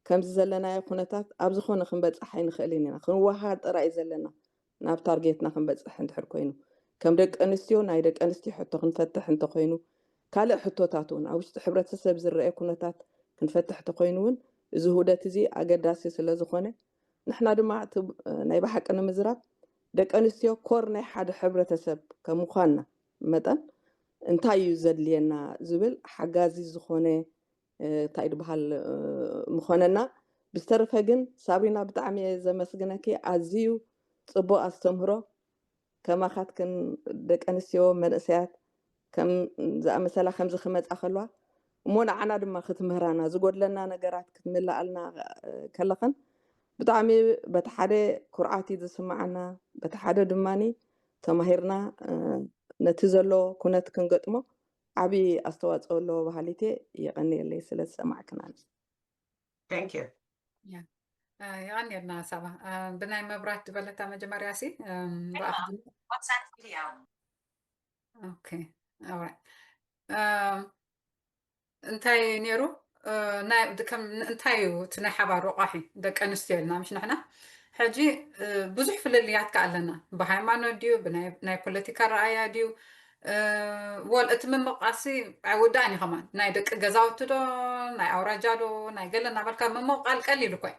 ከምዚ ዘለናዮ ኩነታት ኣብ ዝኾነ ክንበፅሕ ኣይንኽእልን ኢና። ክንወሃድ ጥራይ እዩ ዘለና ናብ ታርጌትና ክንበፅሕ እንድሕር ኮይኑ። ከም ደቂ ኣንስትዮ ናይ ደቂ ኣንስትዮ ሕቶ ክንፈትሕ እንተኾይኑ ካልእ ሕቶታት እውን ኣብ ውሽጢ ሕብረተሰብ ዝረአ ኩነታት ክንፈትሕ ተኮይኑ እውን እዚ ውህደት እዚ ኣገዳሲ ስለ ዝኾነ ንሕና ድማ እቲ ናይ ብሓቂ ንምዝራብ ደቂ ኣንስትዮ ኮር ናይ ሓደ ሕብረተሰብ ከም ምዃንና መጠን እንታይ እዩ ዘድልየና ዝብል ሓጋዚ ዝኾነ እንታይ ድበሃል ምኾነና። ብዝተረፈ ግን ሳብሪና ብጣዕሚ እየ ዘመስግነኪ። ኣዝዩ ፅቡቅ ኣስተምህሮ። ከማኻትክን ደቂ ኣንስትዮ መንእሰያት ከም ዝኣመሰላ ከምዚ ክመፃ ከለዋ እሞ ንዓና ድማ ክትምህራና ዝጎድለና ነገራት ክትምልኣልና ከለኽን ብጣዕሚ በቲ ሓደ ኩርዓት እዩ ዝስምዓና፣ በቲ ሓደ ድማኒ ተማሂርና ነቲ ዘሎ ኩነት ክንገጥሞ ዓብዪ ኣስተዋፅኦ ኣለዎ በሃሊት እየ። የቐንየለይ ስለ ዝሰማዕክናኒ። Thank you. የቐንየልና ሳባ። ብናይ መብራት ዝበለታ መጀመርያ ሲ እንታይ ነይሩ? እንታይ እዩ እቲ ናይ ሓባር ረቋሒ ደቂ ኣንስትዮ ኢልና ምሽ ንሕና ሕጂ ብዙሕ ፍልልያት ከ ኣለና። ብሃይማኖት ድዩ ናይ ፖለቲካ ረኣያ ድዩ? ወል እቲ ምምቃሲ ኣይውዳእን እዩ ከማን ናይ ደቂ ገዛውቲ ዶ ናይ ኣውራጃ ዶ ናይ ገለ እናበልካ ምምቃል ቀሊል እኮ እዩ።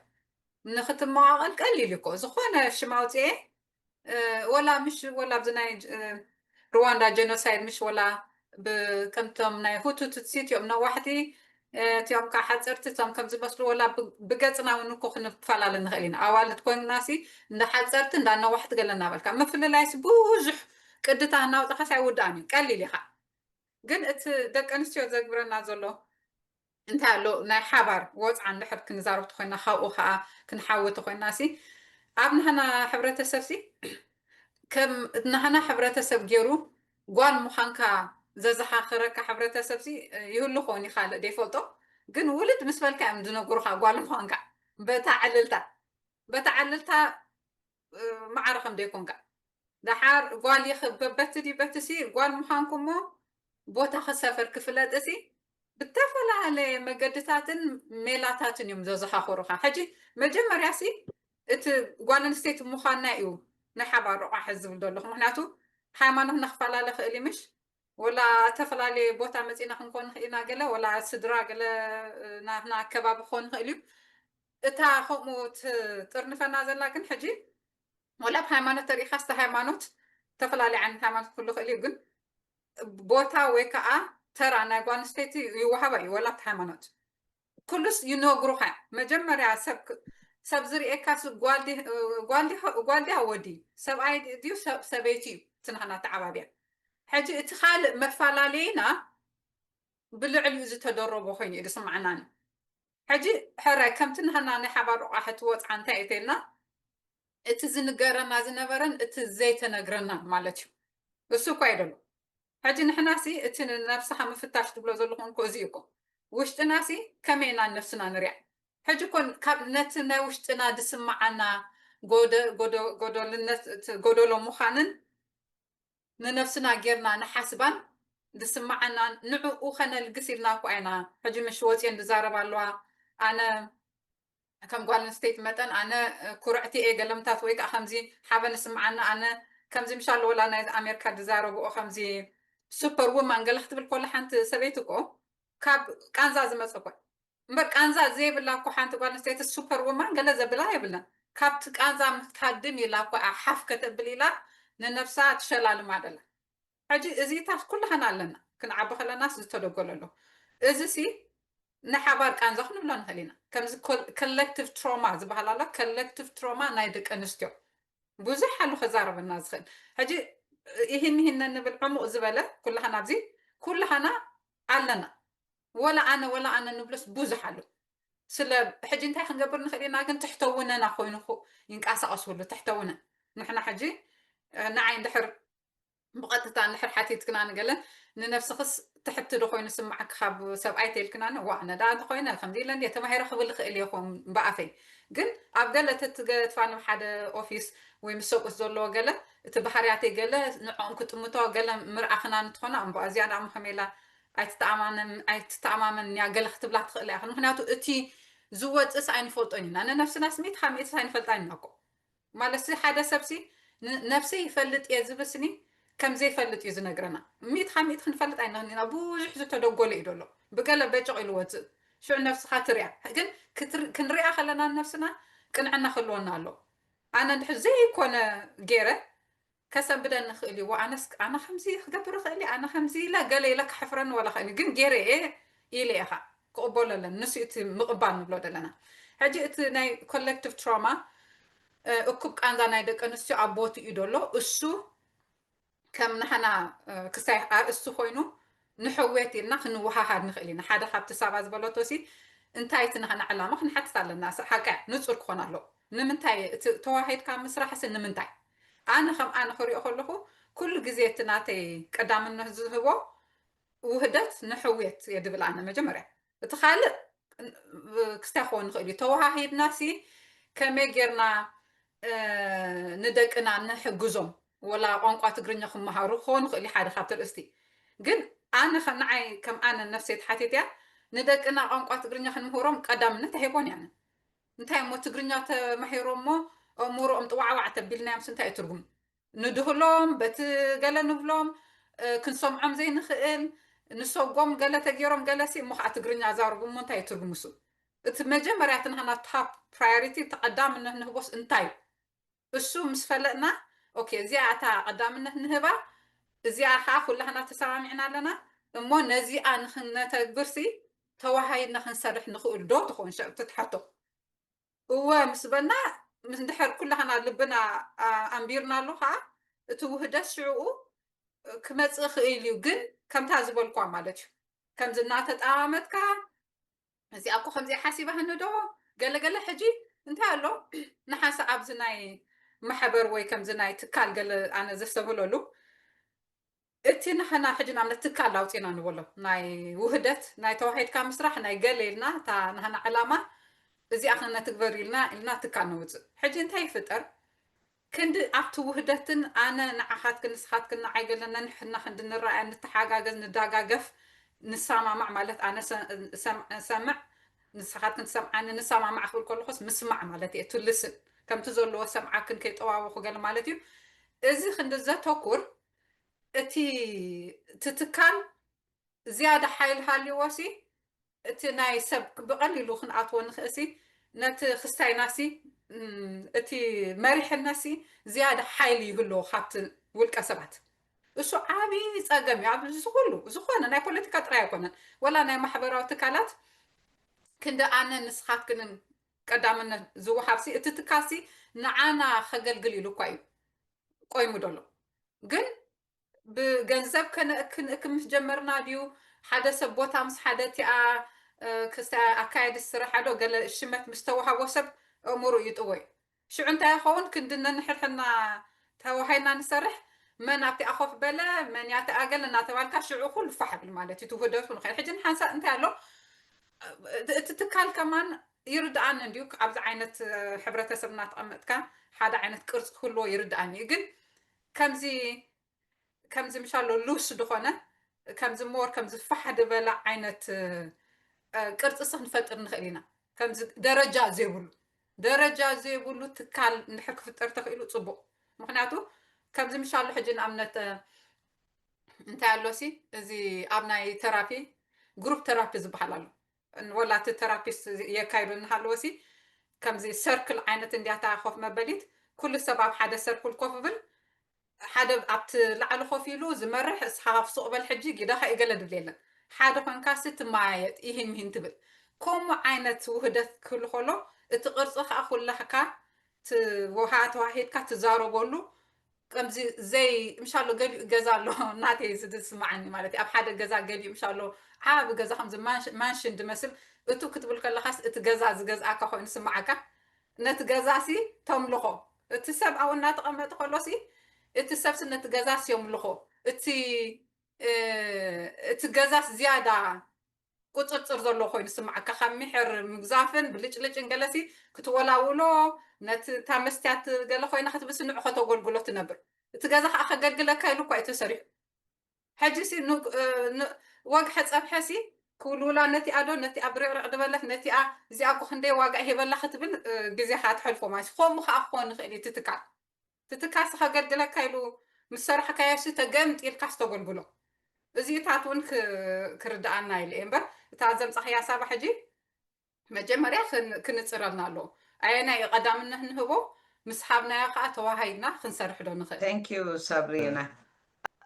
ንክትመቃቀል ቀሊል እኮ ዝኾነ ሽም ኣውፅኤ ወላ ምሽ ወላ ኣብዚ ናይ ሩዋንዳ ጀኖሳይድ ምሽ ወላ ብ-፣ ከምቶም ናይ ሁቱ ቱትሲ እቲኦም ነዋሕቲ፣ እ፣ እቲኦም ከዓ ሓፀርቲ፣ እቶም ከም ዝመስሉ ወላ ብ-፣ ብገፅና እውን እኮ ክንፈላለ ንኽእል ኢና። ኣዋልድ ኮይንናሲ እንዳ ሓፀርቲ እንዳ ነዋሕቲ ገለ እናበልካ ምፍልላይሲ ብዙሕ ቅድታት እናውፃኻሲ ኣይውዳእን እዩ። ቀሊል ኢኻ። ግን እቲ ደቂ ኣንስትዮ ዘግብረና ዘሎ እንታይ ኣሎ ናይ ሓባር ወፅዓ እንድሕር ክንዛረብ ተኮይና ካብኡ ከዓ ክንሓዊ ተኮይናሲ ኣብ ናህና ሕብረተሰብሲ ከም ናህና ሕብረተሰብ ገይሩ ጓል ምዃንካ ዘዘኻኽረካ ሕብረተሰብሲ ይህሉ ክኸውን ይኻልእ ደይፈልጦ። ግን ውልድ ምስ በልካ እዮም ዝነግሩኻ ጓል ምዃንካ። በታ ዕልልታ በታ ዕልልታ እ፣ ማዕረ ከም ደይኮንካ። ደሓር ጓል ይኽበ-፣ በቲ ድዩ በቲ ሲ ጓል ምዃንኩ እሞ ቦታ ክሰፈር ክፍለጥ ሲ ብተፈላለየ መገድታትን ሜላታትን እዮም ዘዘኻኽሩኻ። ሕጂ መጀመርያ ሲ እቲ ጓል ኣንስተይቲ ምዃንና እዩ ናይ ሓባር ረቋሒ ዝብል ዘለኹ። ምኽንያቱ ሃይማኖትና ክፈላለ ክእል እዩ ምሽ? ወላ ዝተፈላለየ ቦታ መፂና ክንኮን ንኽእል ኢና፣ ገለ ወላ ስድራ ገለ፣ እ፣ ናትና ኣከባቢ ክኾን ይኽእል እዩ። እታ ከምኡ ትጥርንፈና ዘላ ግን ሕጂ ወላ ብ ሃይማኖት ተሪኢኻስ፣ እቲ ሃይማኖት ዝተፈላለየ ዓይነት ሃይማኖት ክህሉ ይኽእል እዩ፣ ግን ቦታ ወይ ከዓ ተራ ናይ ጓል ኣንስተይቲ ይወሃባ እዩ፣ ወላ ኣብቲ ሃይማኖት። ኩሉስ ይነግሩኻ እዮም። መጀመርያ ሰብ ክ-፣ ሰብ ዝርእየካስ ጓል ዲ-፣ ጓል ዲ-፣ ጓል ድያ ወዲ? ሰብኣይ ድዩ ሰብ-፣ ሰበይቲ እዩ? እቲ ናህና ኣተዓባብያ። ሕጂ እቲ ካልእ መፈላለይና ብልዕሊኡ ዝተደረቦ ኮይኑ እዩ ዝስምዓናኒ። ሕጂ ሕራይ ከምቲ ናህና ናይ ሓባር ረቋሒ እቲ ወፅዓ እንታይ እዩ ተልና፣ እቲ ዝንገረና ዝነበረን እቲ ዘይተነግረናን ማለት እዩ። እሱ እኳ እዩ ደሎ። ሕጂ ንሕናሲ እቲ ንነብስኻ ምፍታሽ ትብሎ ዘለኹም እኮ እዚ እዩ እኮ። ውሽጥናሲ ከመይ ኢና ነብስና ንሪኣ? ሕጂ እኮ ካብ ነቲ ናይ ውሽጥና ዝስምዓና ጎደ-፣ ጎደ-፣ ጎደልነት፣ እቲ ጎደሎ ምዃንን ንነብስና ጌርና ንሓስባን ዝስምዓናን ንዕኡ ከነልግስ ኢልና እኮ ኢና። ሕጂ ምሽ ወፅየን ዝዛረባ ኣለዋ። ኣነ ከም ጓል ኣንስተይቲ መጠን ኣነ ኩርዕቲ እየ፣ ገለምታት ወይ ከዓ ከምዚ ሓበን ይስምዓና፣ ኣነ ከምዚ ምሽ ኣሎ ወላ ናይ ኣሜሪካ ዝዛረብኦ ከምዚ ሱፐር ውማን ገለ ክትብል ከላ ሓንቲ ሰበይቲ እኮ ካብ ቃንዛ ዝመፀ እኮ እምበር ቃንዛ ዘይብላ እኮ ሓንቲ ጓል ኣንስተይቲ ሱፐር ውማን ገለ ዘብላ የብላን። ካብቲ ቃንዛ ምትሃድም ኢላ እኮ ሓፍ ከተብል ኢላ ንነብሳ ትሸላልማ ደላ። ሕጂ እዚታት ኩላህና ኣለና፣ ክንዓቢ ከለናስ ዝተደጎለ ኣሎ። እዚ ሲ ንሓባር ቃንዛ ክንብሎ ንኽእል ኢና። ከምዚ ኮል-፣ ኮሌክቲቭ ትሮማ ዝበሃል ኣሎ። ኮሌክቲቭ ትሮማ ናይ ደቂ ኣንስትዮ ብዙሕ ኣሎ ከዛረበና ዝኽእል። ሕጂ ይህን ይህነ ንብል ዕሙቕ ዝበለ ኩላህና ኣብዚ ኩላህና ኣለና። ወላ ኣነ ወላ ኣነ ንብሎስ ብዙሕ ኣሎ። ስለ ሕጂ እንታይ ክንገብር ንኽእል ኢና ግን ትሕተውነና ኮይኑ ይንቀሳቐስ ሁሉ ትሕተውነ። ንሕና ሕጂ፣ እ፣ ንዓይ እንድሕር ብቐጥታ እንድሕር ሓቲትክና ንገለ ንነብስኽስ ትሕቲ ዶ ኮይኑ ስምዓኪ ካብ ሰብኣይ ተይልክናኒ፣ ዋ፣ ኣነ ደኣ እንተኾይነ ከምዚ ኢለ እንድየ ተማሂረ ክብል ይኽእል እየ ኹም ብኣፈይ። ግን ኣብ ገለ ተትገትፋ ናብ ሓደ ኦፊስ ወይ ምስ ሰብኡት ዘለዎ ገለ እቲ ባህርያተይ ገለ ንዕኦም ክጥምቶ ገለ ምርኣኽና እንትኾና፣ እምበኣ እዚኣ ደኣ እሞ ከመይ ኢላ ኣይትተኣማመን-፣ ኣይትተኣማመን እያ ገለ ክትብላ ትኽእል እያ። ምኽንያቱ እቲ ዝወፅእስ ኣይንፈልጦን ኢና። ንነብስናስ ሚእቲ ካብ ሚእትስ ኣይንፈልጣን ኢና እኮ። ማለት ሲ ሓደ ሰብሲ ን-፣ ነብሰይ ይፈልጥ እየ ዝብል ስኒ ከም ዘይፈልጥ እዩ ዝነግረና። ሚእቲ ካብ ሚእቲ ክንፈልጥ ኣይንኽእልን ኢና። ብዙሕ ዝተደጎለ እዩ ዘሎ። ብገለ በጨቕ ኢሉ ወፅእ። ሽዑ ነብስኻ ትሪኣ። ግን ክትር-፣ ክንሪኣ ከለና ነብስና ቅንዕና ክህልወና ኣሎ። ኣነ እንድሕር ዘይኮነ ገይረ ከሰንብደኒ ይኽእል እዩ። ኣነስ ኣነ ከምዚ ክገብር ይኽእል እየ፣ ኣነ ከምዚ ኢለ ገለ ኢለ ክሕፍረኒ ወላ ኸእኒ። ግን ገይረ እየ ኢለ ኢኻ ክቕበሎ ኣለኒ። ንሱ እቲ ምቕባል ንብሎ ዘለና። ሕጂ እቲ ናይ ኮሌክቲቭ ትራውማ፣ እ፣ እኩብ ቃንዛ ናይ ደቂ ኣንስትዮ ኣብ ቦትኡ እዩ ዘሎ። እሱ ከም ናህና፣ እ፣ ክሳይ ኣርእስቲ ኮይኑ ንሕውየት ኢልና ክንወሃሃድ ንኽእል ኢና። ሓደ ካብቲ ሳባ ዝበለቶ ሲ እንታይ እቲ ናህና ዕላማ ክንሓትት ኣለና። ስ-፣ ሓቂ ንጹር ክኾን ኣለዎ። ንምንታይ እቲ ተዋሂድካ ምስራሕ ሲ ንምንታይ? ኣነ ከም ኣነ ክሪኦ ከለኹ ኩሉ ግዜ እቲ ናተይ ቀዳምነት ዝህቦ ውህደት ንሕውየት እየ ድብል ኣነ መጀመርያ። እቲ ካልእ ክስታይ ክኸውን ይኽእል እዩ። ተወሃሂድና ሲ ከመይ ጌርና፣ እ፣ ንደቅና ንሕግዞም? ወላ ቋንቋ ትግርኛ ክመሃሩ ክኸውን ይኽእል እዩ ሓደ ካብቲ ኣርእስቲ። ግን ኣነ ከም ንዓይ፣ ከም ኣነ ነፍሰይ ተሓቲት እያ፣ ንደቅና ቋንቋ ትግርኛ ክንምህሮም ቀዳምነት ኣይህቦን እየ ኣነ። እንታይ እሞ ትግርኛ ተማሂሮም እሞ ኣእምሮኦም ጥዋዕዋዕ ተቢልናዮም ሲ እንታይ እዩ ትርጉም? ንድህሎም፣ በቲ ገለ ንብሎም፣ እ፣ ክንሰምዖም ዘይንኽእል፣ ንሰጎም ገለ ተገይሮም ገለ ሲ እሞ ከዓ ትግርኛ ዛረቡ እሞ እንታይ እዩ ትርጉም እሱ? እቲ መጀመርያ እቲ ናህና ታፕ ፕራዮሪቲ፣ እቲ ቀዳምነት ንህቦስ እንታይ እዩ? እሱ ምስ ፈለጥና፣ ኦኬ፣ እዚኣ እታ ቀዳምነት ንህባ፣ እዚኣ ከዓ ኩላህና ተሰማሚዕና ኣለና። እሞ ነዚኣ ንክነተግብርሲ ተዋሃይድና ክንሰርሕ ንኽእል ዶ ትኾን ሸ-፣ ትትሓቶ። እወ ምስ በልና፣ ምስ እንድሕር ኩላህና ልብና፣ ኣ-፣ ኣንቢርናሉ ከዓ እቲ ውህደት ሽዕኡ ክመጽእ ይኽእል እዩ። ግን ከምታ ዝበልኳ ማለት እዩ። ከምዚ እናተጠማመትካ፣ እዚኣ እኮ ከምዚኣ ሓሲባህኒ ዶ? ገለ ገለ ሕጂ እንታይ ኣሎ፣ ንሓንሳእ ኣብዚ ናይ ማሕበር ወይ ከምዚ ናይ ትካል ገለ ኣነ ዘስተብህለሉ፣ እቲ ንሕና ሕጂ ንኣብነት ትካል ኣውፂና ንበሎ፣ ናይ ውህደት፣ ናይ ተዋሂድካ ምስራሕ፣ ናይ ገለ ኢልና፣ እታ ንሕና ዕላማ እዚኣ ክነትግበር ኢልና፣ ኢልና ትካል ነውፅእ። ሕጂ እንታይ ይፍጠር? ክንዲ ኣብቲ ውህደትን ኣነ ንዓኻትክን ንስኻትክን ንዓይ ገለ ነንሕድና ክንዲ ንረኣያ፣ ንተሓጋገዝ፣ ንዳጋገፍ፣ ንሰማማዕ ማለት ኣነ ሰ-፣ ሰም-፣ ሰምዕ፣ ንስኻትክን ትሰምዓኒ፣ ንሰማማዕ ክብል ከለኹስ ምስማዕ ማለት እየ፣ to listen፣ ከምቲ ዘለዎ ሰምዓክን ከይጠዋወኹ ገለ ማለት እዩ። እዚ ክንዲ ዘተኩር እቲ፣ እቲ ትካል ዝያዳ ሓይሊ ሃልይዎ ሲ፣ እቲ ናይ ሰብ ብቐሊሉ ክንኣትዎ ንኽእል ሲ፣ ነቲ ክስታይና ሲ፣ እም፣ እቲ መሪሕነት ሲ ዝያዳ ሓይሊ ይህልዎ ካብቲ ውልቀ ሰባት። እሱ ዓብዪ ጸገም እዩ። ኣብዚ ኩሉ ዝኾነ ናይ ፖለቲካ ጥራይ ኣይኮነን፣ ወላ ናይ ማሕበራዊ ትካላት ክንዲ ኣነ ንስኻትክንን ቀዳምነት ዝወሃብ ሲ፣ እቲ ትካል ሲ ንዓና ከገልግል ኢሉ እኳ እዩ ቆይሙ ደሎ። ግን ብገንዘብ ከነእክን እክ ምስ ጀመርና ድዩ፣ ሓደ ሰብ ቦታ ምስ ሓደ እቲኣ፣ እ፣ ክስተ ኣካየዲ ስራሕ ዶ ገለ ሽመት ምስ ተዋሃቦ ሰብ ኣእምሮ ይጥወ እዩ። ሽዑ እንታይ ይኸውን? ክንዲ ነንሕድሕድና ተዋሂድና ንሰርሕ፣ መን ኣብቲኣ ኮፍ በለ፣ መን እያ እቲኣ ገለ እናተባልካ ሽዑ ኩሉ ፋሕ ብል ማለት እዩ። እቲ ውህደቱ ንኽእል። ሕጂ ንሓንሳእ እንታይ ኣሎ? እቲ፣ እቲ ትካል ከማን ይርድኣኒ እንድዩ። ኣብዚ ዓይነት፣ እ፣ ሕብረተሰብ እናተቐመጥካ ሓደ ዓይነት ቅርፂ ክህልዎ ይርድኣኒ እዩ። ግን ከምዚ፣ ከምዚ ምሻሎ ሉስ ዝኾነ፣ ከምዚ ሞር ከምዚ ፋሕ ዝበለ ዓይነት፣ እ፣ ቅርፂ ሲ ክንፈጥር ንኽእል ኢና። ከምዚ ደረጃ ዘይብሉ፣ ደረጃ ዘይብሉ ትካል እንድሕር ክፍጠር ተኽኢሉ ጽቡቕ። ምኽንያቱ ከምዚ ምሻሎ ሕጂ ንኣብነት፣ እ፣ እንታይ ኣሎ ሲ፣ እዚ ኣብ ናይ ተራፒ፣ ግሩፕ ተራፒ ዝበሃል ኣሎ። ን-፣ ወላ እቲ ተራፒስት የካይዶ እናሃለወ ሲ፣ ከምዚ ሰርክል ዓይነት እንድያታ ኮፍ መበሊት፣ ኩሉ ሰብ ኣብ ሓደ ሰርክል ኮፍ ብል፣ ሓደ ኣብቲ ላዕሊ ኮፍ ኢሉ ዝመርሕ፣ እስኻ ሱቕ በል ሕጂ፣ ጊዳኻ እዩ ገለ ድብል የለን። ሓደ ኮንካ ሲ ትመያየጥ፣ ይሂን ምሂን ትብል። ከምኡ ዓይነት ውህደት ክህሉ ከሎ፣ እቲ ቅርጺ ከኣ ኩላህካ ትወሃ-፣ ተዋሂድካ ትዛረበሉ፣ ከምዚ ዘይ-፣ ምሻሎ ገሊኡ ገዛ ኣሎ፣ ናተይ እዚ ዝስምዓኒ ማለት እዩ። ኣብ ሓደ ገዛ ገሊኡ ምሻሎ ዓቢ ገዛ ከምዚ ማንሽ-፣ ማንሽን ድመስል፣ እቱ ክትብል ከለኻስ እቲ ገዛ ዝገዝኣካ ኮይኑ ዝስምዓካ። ነቲ ገዛሲ ተምልኾ። እቲ ሰብ ኣብኡ እናተቐመጠ ከሎሲ፣ እቲ ሰብሲ ነቲ ገዛሲ የምልኾ። እቲ፣ እ፣ እቲ ገዛስ ዝያዳ ቁጽጽር ዘለዎ ኮይኑ ዝስምዓካ። ካብ ምሕር ምግዛፍን ብልጭልጭን ገለሲ ክትወላውሎ፣ ነቲ፣ እታ መስትያት ገለ ኮይና ክትብሲ ንዑ ከተገልግሎ ትነብር። እቲ ገዛ ከኣ ከገልግለካ ኢሉ እኳ እዩ ተሰሪሑ። ሕጂሲ ን-፣ እ፣ ን-፣ ወግሐ ጸብሐሲ ክውልውላ ነቲኣ ዶ፣ ነቲኣ ብርዕርዕ ድበለት፣ ነቲኣ እዚኣ እኮ ክንደይ ዋጋ ሂበላ ክትብል፣ እ፣ ግዜኻ ትሐልፎ ማለት እዩ። ከምኡ ከኣ ክኾን ይኽእል እዩ እቲ ትካል። እቲ ትካልሲ ከገልግለካ ኢሉ ምስ ሰራሕካዮሲ ተገምጢልካስ ተገልግሎ። እዚታት እውን ክ-፣ ክርድኣና ኢለ እየ እምበር፣ እታ ዘምጻኽያ ሳባ ሕጂ መጀመርያ ክን-፣ ክንጽረልና ኣለዎ። ኣየናይ እዩ ቀዳምነት ንህቦ፣ ምስ ሃብናዮ ከኣ ተዋሃሂድና ክንሰርሕ ዶ ንኽእል? Thank you ሳብሪና።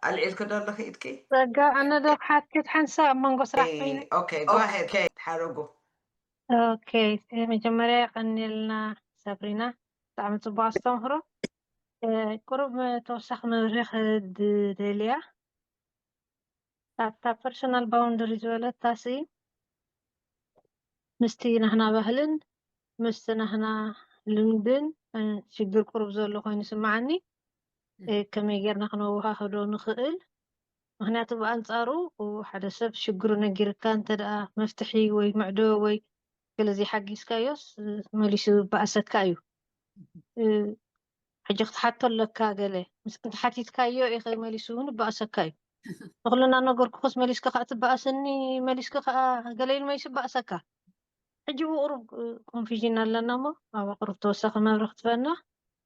ኣልዒልኪ ዶ ኣለኺ ኢድኪ? ጸጋ፣ ኣነ ዶ ክሓትት ሓንሳብ ኣብ መንጎ ስራሕ ኮይነ? Okay, go ahead. ሓረጉ። ኦኬ፣ መጀመርያ የቐንየልና ሳብሪና፣ ብጣዕሚ ጽቡቕ ኣስተምህሮ። እ፣ ቁሩብ ተወሳኺ መብርሂ ክደልያ። ኣብታ ፐርሰናል ባውንደሪ ዝበለታሲ ምስቲ ናህና ባህልን ምስቲ ናህና ልምድን፣ እ፣ ሽግር ቁሩብ ዘሎ ኮይኑ ይስምዓኒ። እ፣ ከመይ ጌርና ክነወሃህዶ ንኽእል? ምኽንያቱ ብኣንጻሩ ሓደ ሰብ ሽግሩ ነጊርካ እንተ ደኣ መፍትሒ ወይ ምዕዶ ወይ ገለ ዘይሓጊዝካዮስ፣ እ፣ መሊሱ ይበኣሰካ እዩ። እ፣ ሕጂ ክትሓቶ ኣለካ ገለ። ምስ እንተ ሓቲትካዮ ኢኸ መሊሱ እውን ይበኣሰካ እዩ። ንኹልና ነገርኩኽስ መሊስካ ከኣ ትበኣሰኒ፣ መሊስካ ከኣ ገለ ኢሉ መሊሱ ይበኣሰካ። ሕጂ ብቑሩብ፣ እ፣ ኮንፊዥን ኣለና እሞ ኣብ ቁሩብ ተወሳኺ መብርሂ ክትበና።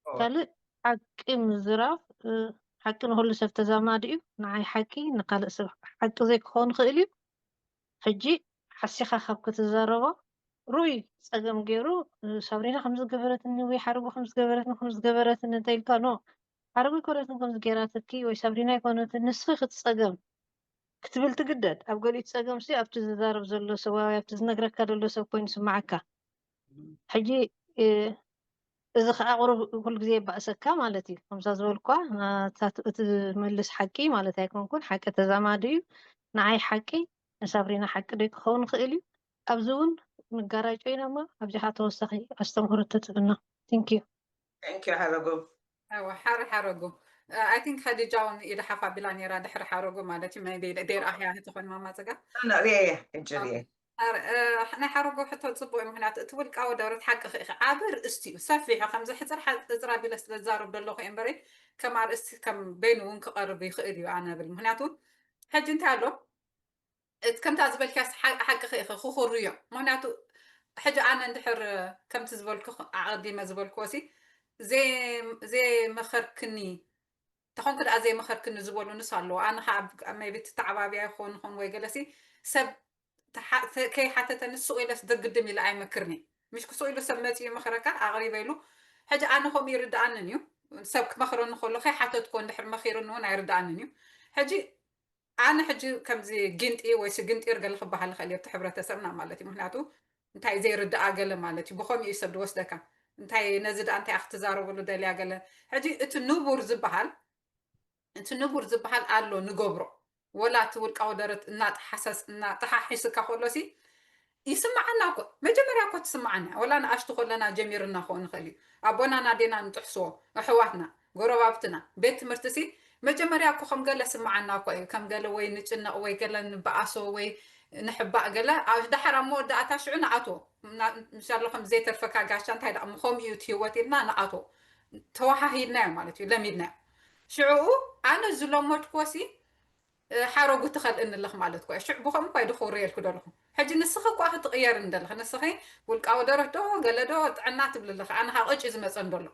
ኦ። ካልእ ሓቂ ምዝራብ፣ እ፣ ሓቂ ንኹሉ ሰብ ተዛማዲ እዩ። ንዓይ ሓቂ ንኻልእ ሰብ ሓቂ ዘይክኸውን ይኽእል እዩ። ሕጂ ሓሲኻ ካብ ክትዛረቦ ሩይ ጸገም ገይሩ፣ እ፣ ሳብሪና ከምዚ ገበረትኒ ወይ ሓረጉ ከምዚ ገበረትኒ፣ ከምዚ ገበረትኒ እንተ ኢልካ፣ ኖ፣ ሓረጉ ኣይኮነትን ከምዚ ገይራትኪ ወይ ሳብሪና ኣይኮነትን፣ ንስኺ ክትጸገም ክትብል ትግደድ። ኣብ ገሊኡ ጸገምሲ ኣብቲ ዝዛረብ ዘሎ ሰብ ወይ ኣብቲ ዝነግረካ ዘሎ ሰብ ኮይኑ ይስምዓካ። ሕጂ እዚ ከዓ ቁሩብ ኩሉ ግዜ የባእሰካ ማለት እዩ። ከምዛ ዝበልኳ እቲ መልስ ሓቂ ማለት ኣይኮንኩን፣ ሓቂ ተዛማዲ እዩ። ንዓይ ሓቂ ንሳብሪና ሓቂ ዶ ክኸውን ይኽእል እዩ? ኣብዚ እውን ንጋራጮ ኢና እሞ ኣብዚኻ ተወሳኺ ኣስተምህሮ ተትህበና። Thank you። Thank you ሓረጉ። እወ ሓረ ሓረጉ። I think ከዲጃ እውን ኢዳ ሓፍ ኣቢላ ነይራ ድሕሪ ሓረጉ ማለት እዩ። maybe ደይረኣኽያ ተኾይኑ ማማ ጸጋ። ሪኤ ሕጂ ሪኤ። ናይ ሓረጎ ሕቶ ጽቡቅ እዩ። ምክንያቱ እቲ ውልቃዊ ደረት ሓቂ ክኢኸ ዓቢ ርእስቲ እዩ፣ ሰፊሕ እዩ። ከምዚ ሕጽር ሕጽር ኣቢለ ስለ ዝዛረብ ዘለኹ እየ እምበሪ ከም ኣርእስቲ ከም በይኑ እውን ክቐርብ ይኽእል እዩ ኣነ ብል። ምክንያቱ ሕጂ እንታይ ኣሎ እቲ ከምታ ዝበልክያ ሓቂ ክኢኸ ክኹርዮ። ምክንያቱ ሕጂ ኣነ እንድሕር ከምቲ ዝበልኩ ኣቐዲመ ዝበልክዎ ሲ ዘይመኸርክኒ ተኾንኩ ደኣ ዘይመኸርክኒ ዝበሉ ንስ ኣለዎ። ኣነ ከዓ maybe ተዓባቢያ ይኸውን ይኸውን ወይ ገለሲ ሰብ ከይሓተተኒ ስቕ ኢለስ ድርግድም ኢለ ኣይመክርኒ። ምሽ ክስቕ ኢሉ ሰብ መፂኡ ይመኽረካ ኣቕሪበ ኢሉ ሕጂ ኣነ ከምኡ ይርድኣንን እዩ። ሰብ ክመኽረኒ ከሎ ከይሓተትኮ እንድሕር መኺርኒ እውን ኣይርድኣንን እዩ። ሕጂ ኣነ ሕጂ ከምዚ ጊንጢ ወይ ስግንጢር ገለ ክበሃል ይኽእል እዩ ኣብቲ ሕብረተሰብና ማለት እዩ። ምክንያቱ እንታይ ዘይርድኣ ገለ ማለት እዩ። ብኸምኡ እዩ ሰብ ዝወስደካ። እንታይ ነዚ ደኣ እንታይ ክትዛረበሉ ደልያ ገለ። ሕጂ እቲ ንቡር ዝበሃል እቲ ንቡር ዝበሃል ኣሎ ንገብሮ። ወላ እቲ ውልቃዊ ደረት እናጠሓሰስ እናጠሓሒስካ ከሎ ሲ ይስምዓና እኮ። መጀመርያ እኮ ትስምዓና እያ። ወላ ንኣሽቱ ከለና ጀሚርና ክኾን ይኽእል እዩ። ኣቦናን ኣዴና ንጥሕስዎ፣ ኣሕዋትና፣ ጎረባብትና፣ ቤት ትምህርቲ ሲ መጀመርያ እኮ ከም ገለ ስምዓና እኮ እዩ። ከም ገለ ወይ ንጭነቕ ወይ ገለ ንበኣሶ ወይ ንሕባእ ገለ። ደሓር ኣብ መወዳእታ ሽዑ ንኣትዎ። ምሻሎ ከም ዘይተርፈካ ጋሻ እንታይ ደኣ ከምኡ እዩ እቲ ህይወት ኢልና ንኣትዎ። ተወሃሂድናዮ ማለት እዩ፣ ለሚድናዮ። ሽዑኡ ኣነ ዝለመድክዎ ሲ ሓረጉ ትኸልእኒ ኣለኽ ማለት እኮ ሽዕ ብኸምኡ እኳ ድኽውርየልኩ ደለኹ። ሕጂ ንስኺ እኳ ክትቕየር እንደለኽ ንስኺ ውልቃዊ ደረት ዶ ገለ ዶ ጥዕና ትብሊ ኣለኺ። ኣነ ካብ ቅጭ ዝመፀን ደሎ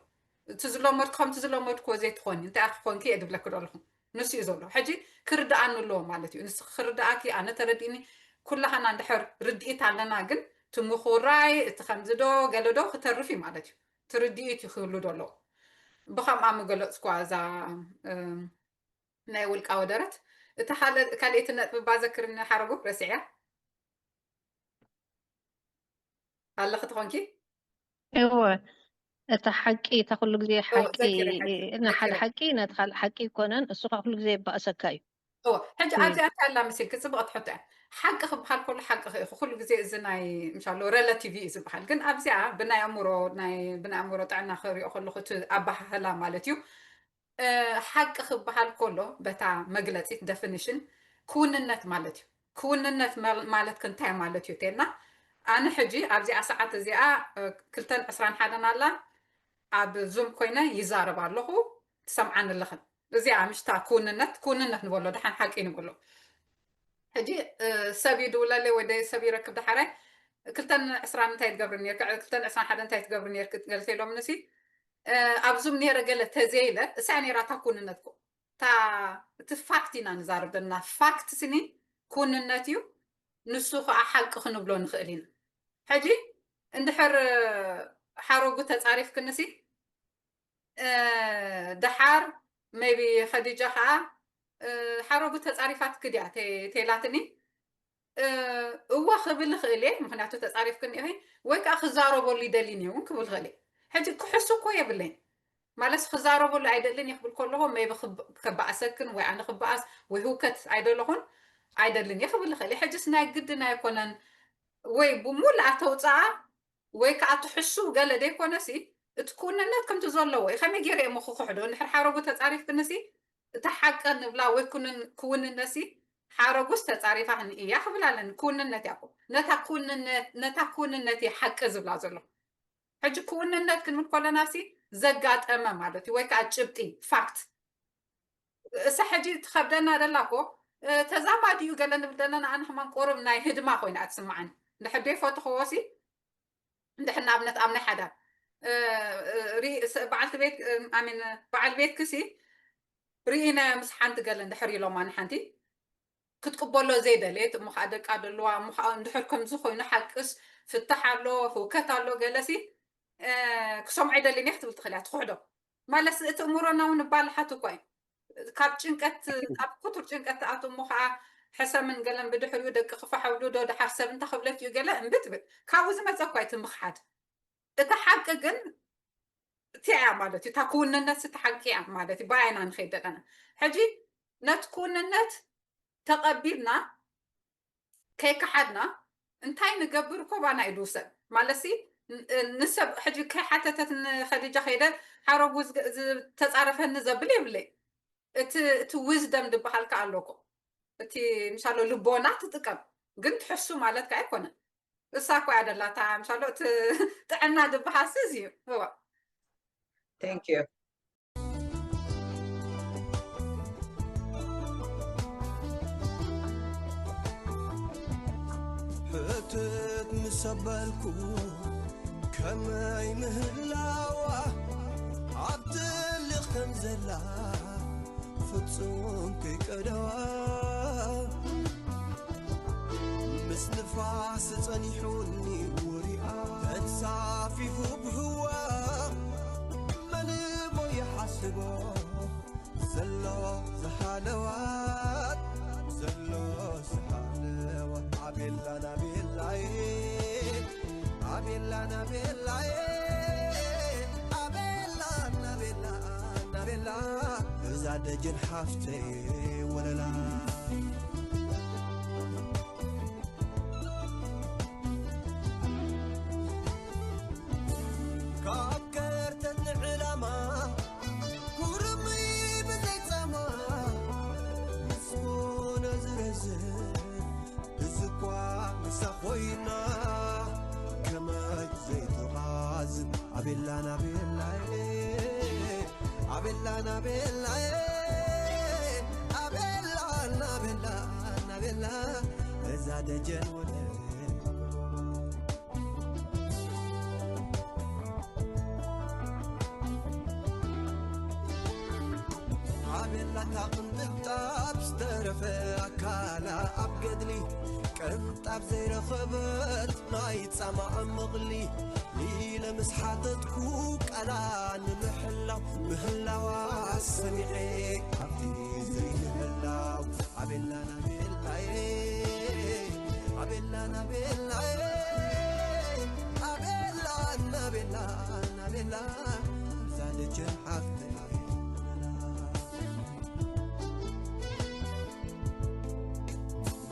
እቲ ዝለመድኩ ከምቲ ዝለመድክዎ ዘይትኾኒ እንታይ ኣኺ ኮንኪ እየ ድብለኪ ደለኹ። ንሱ እዩ ዘሎ ሕጂ ክርድኣኒ ኣለዎ ማለት እዩ። ንስኺ ክርድኣኪ ኣነ ተረዲእኒ። ኩላኻና እንድሕር ርድኢት ኣለና ግን ትምኹራይ እቲ ከምዚ ዶ ገለ ዶ ክተርፍ እዩ ማለት እዩ። ትርድኢት ይኽህሉ ደሎ ብኸምኣ ምገለፅኳ እዛ ናይ ውልቃዊ ደረት። እታ ካልእቲ ነጥቢ ባዘክርኒ ሓረጉ ረሲዕያ ኣለኺ ትኾንኪ? እወ እታ ሓቂ እታ ኩሉ ግዜ ሓቂ ንሓደ ሓቂ ነቲ ካልእ ሓቂ ይኮነን እሱ ከዓ ኩሉ ግዜ ይባእሰካ እዩ። እወ ሕጂ ኣብዚኣ እንታይ ኣላ መሲልኪ ጽብቕቲ ሕቶ እያ። ሓቂ ክበሃል ከሎ ሓቂ ኢኹ ኩሉ ግዜ እዚ ናይ ምሻሎ ረለቲቭ እዩ ዝበሃል። ግን ኣብዚኣ ብናይ ኣእምሮ ናይ ብናይ ኣእምሮ ጥዕና ክሪኦ ከለኹ እቲ ኣበሃህላ ማለት እዩ ሓቂ ክበሃል ከሎ በታ መግለፂት ደፊኒሽን ክውንነት ማለት እዩ። ክውንነት ማለት ክንታይ ማለት እዩ ተልና ኣነ ሕጂ ኣብዚኣ ሰዓት እዚኣ ክልተን ዕስራን ሓደን ኣላ ኣብ ዙም ኮይነ ይዛረብ ኣለኹ ትሰምዓኒ ኣለኽን እዚኣ ምሽታ ክውንነት ክውንነት ንበሎ ደሓን ሓቂ ንበሎ ሕጂ ሰብ ይድውለለይ ወይ ሰብ ይረክብ ደሓራይ ክልተን ዕስራን እንታይ ትገብሪ ነርኪ ክልተን ዕስራን ሓደን እንታይ ትገብሪ ነርኪ ገለተ ኢሎምኒ ሲ ኣብ ዙም ነይረ ገለ ተዘይለ እሳ ነይራ እታ ኩንነት እኮ እታ እቲ ፋክት ኢና ንዛረብ ዘለና ፋክት ስኒ ኩንነት እዩ ንሱ ከዓ ሓቂ ክንብሎ ንኽእል ኢና ሕጂ እንድሕር ሓረጉ ተፃሪፍክንሲ ደሓር maybe ከዲጃ ከዓ ሓረጉ ተፃሪፋትኪ ድያ ቴላትኒ እወ ክብል ይኽእል እየ ምክንያቱ ተፃሪፍክኒ ኢኺ ወይ ከዓ ክዛረበሉ ይደሊ እየ እውን ክብል ይኽእል እየ ሕጂ ክሕሱ እኮ የብለይን ማለት ክዛረበሉ ኣይደልን እየ ክብል ከለኹ maybe ከበኣሰክን ወይ ኣነ ክበኣስ ወይ ህውከት ኣይደለኹን ኣይደልን እየ ክብል ይኽእል እየ ሕጅስ ናይ ግድን ኣይኮነን ወይ ብሙሉኣ ተውፅኣ ወይ ከዓ ትሕሱ ገለ ዘይኮነሲ እቲ ክውንነት ከምቲ ዘለዎ እዩ ከመይ ገይረ እሞ ክክሕዶ እንድሕር ሓረጉ ተፃሪፍክንሲ እታ ሓቂ ንብላ ወይ ክውንነሲ ሓረጉስ ተፃሪፋ ክንእያ ክብል ኣለኒ ክውንነት እያ ነታ ክውንነት እየ ሓቂ ዝብላ ዘሎ ሕጂ ክውንነት ክንብል ከለና ሲ ዘጋጠመ ማለት እዩ ወይ ከዓ ጭብጢ ፋክት እሳ ሕጂ ትኸብደና ደላ እኮ ተዛማዲኡ ገለ ንብል ዘለና ኣነ ከማን ቁሩብ ናይ ህድማ ኮይና ትስምዓኒ እንድሕር ዘይፈትኽዎ ሲ እንድሕር ንኣብነት ኣብ ናይ ሓዳር በዓልቲ ቤት ኣሚን በዓል ቤትክሲ ርኢናዮ ምስ ሓንቲ ገለ እንድሕር ኢሎማ ንሓንቲ ክትቅበሎ ዘይደልየት እሞ ከዓ ደቃ ደለዋ እሞ ከዓ እንድሕር ከምዚ ኮይኑ ሓቅስ ፍታሕ ኣሎ ህውከት ኣሎ ገለሲ ክሰምዖ ይደልን እየ ክትብል ትኽእል እያ ትክሕዶ ማለት እቲ እምሮና እውን ባልሓት እኳ እዩ። ካብ ጭንቀት፣ ካብ ክቱር ጭንቀት ትኣቱ እሞ ከዓ ሕሰምን ገለን ብድሕሪኡ ደቂ ክፋሕ ብሉ ዶ ደሓር ሰብ እንታይ ክብለት እዩ ገለ እምቢ ትብል። ካብኡ ዝመፀ እኳ እቲ ምኽሓድ። እቲ ሓቂ ግን እቲኣ እያ ማለት እዩ። እታ ክውንነት እቲ ሓቂ እያ ማለት እዩ። ብኣይና ንኸይድ ዘለና ሕጂ ነቲ ክውንነት ተቐቢልና ከይከሓድና እንታይ ንገብር እኮ ባና እዩ ድውሰን። ማለትሲ ንሰብ ሕጂ ከይሓተተት ንኸዲጃ ከይደ ሓረጉ ዝተፃረፈኒ ዘብል የብለይ። እቲ እቲ wisdom ዝበሃል ከ ኣለኮ እቲ ምሳሎ ልቦና ትጥቀም ግን ትሕሱ ማለት ከ ኣይኮነን። እሳ እኮ እያ ደላታ ምሳሎ እቲ ጥዕና ዝበሃል ሲ እዚ እዩ። እዋ Thank you. ሕትት ምስ ኣበልኩ ከመይ ምህላዋ ኣብ ትልኽ ከም ዘላ ፍጹም ከይቀደዋ ምስ ንፋስ ጸኒሑኒ ውሪኣ ተንሳፊፉ ብህዋ መን እሞ ይሓስቦ ዘሎ ዝሃለዋ ዘሎ ዝሃለዋ ኣቤላ ናቤላዬ ኣቤላ ናቤላዬ ኣቤላ ናቤላ ናቤላ እዛ ደጀን ሓፍተይ ወለላ ካብ ከርተት ንዕላማ ኩርምይ ብዘይ ጻማ ምስ ኮነ ዝረዝን እዚ እኳ ምሳ ኮይና ከመይ ዘይትቓዝን ኣቤላን ኣቤላዬ ኣቤላን ኣቤላዬ ኣቤላን ኣቤላን ኣቤላ እዛ ደጀን ወደ ኣቤላታ ቅንጥብጣብ ዝተረፈ ኣካላ ኣብ ገድሊ ቅንጣብ ዘይረኸበት ናይ ጻማኣ ምቕሊ ኢለ ምስ ሓተትኩ ቃላ ንምሕላው ምህላዋ ሰሚዐ ኣብቲ ዘይምህላው ኣቤላ ናቤላዬ ኣቤላ ናቤላዬ ኣቤላ ናቤላ ናቤላ እዛ ደጀን ሓፍተይ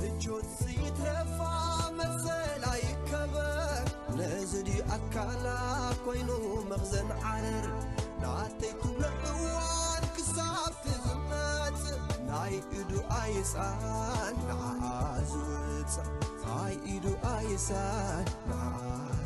ምቾት ዘይትረፋ መሰል ኣይከበር ነዚ ድዩ ኣካላ ኮይኑ መኽዘን ዓረር ናተይ ክብሎ እዋን ክሳብ ትዝመጽእ ናይ ኢዱ ኣይሳን ንዓኣ ዝውጽእ ናይ ኢዱ ኣይሳን ንዓኣ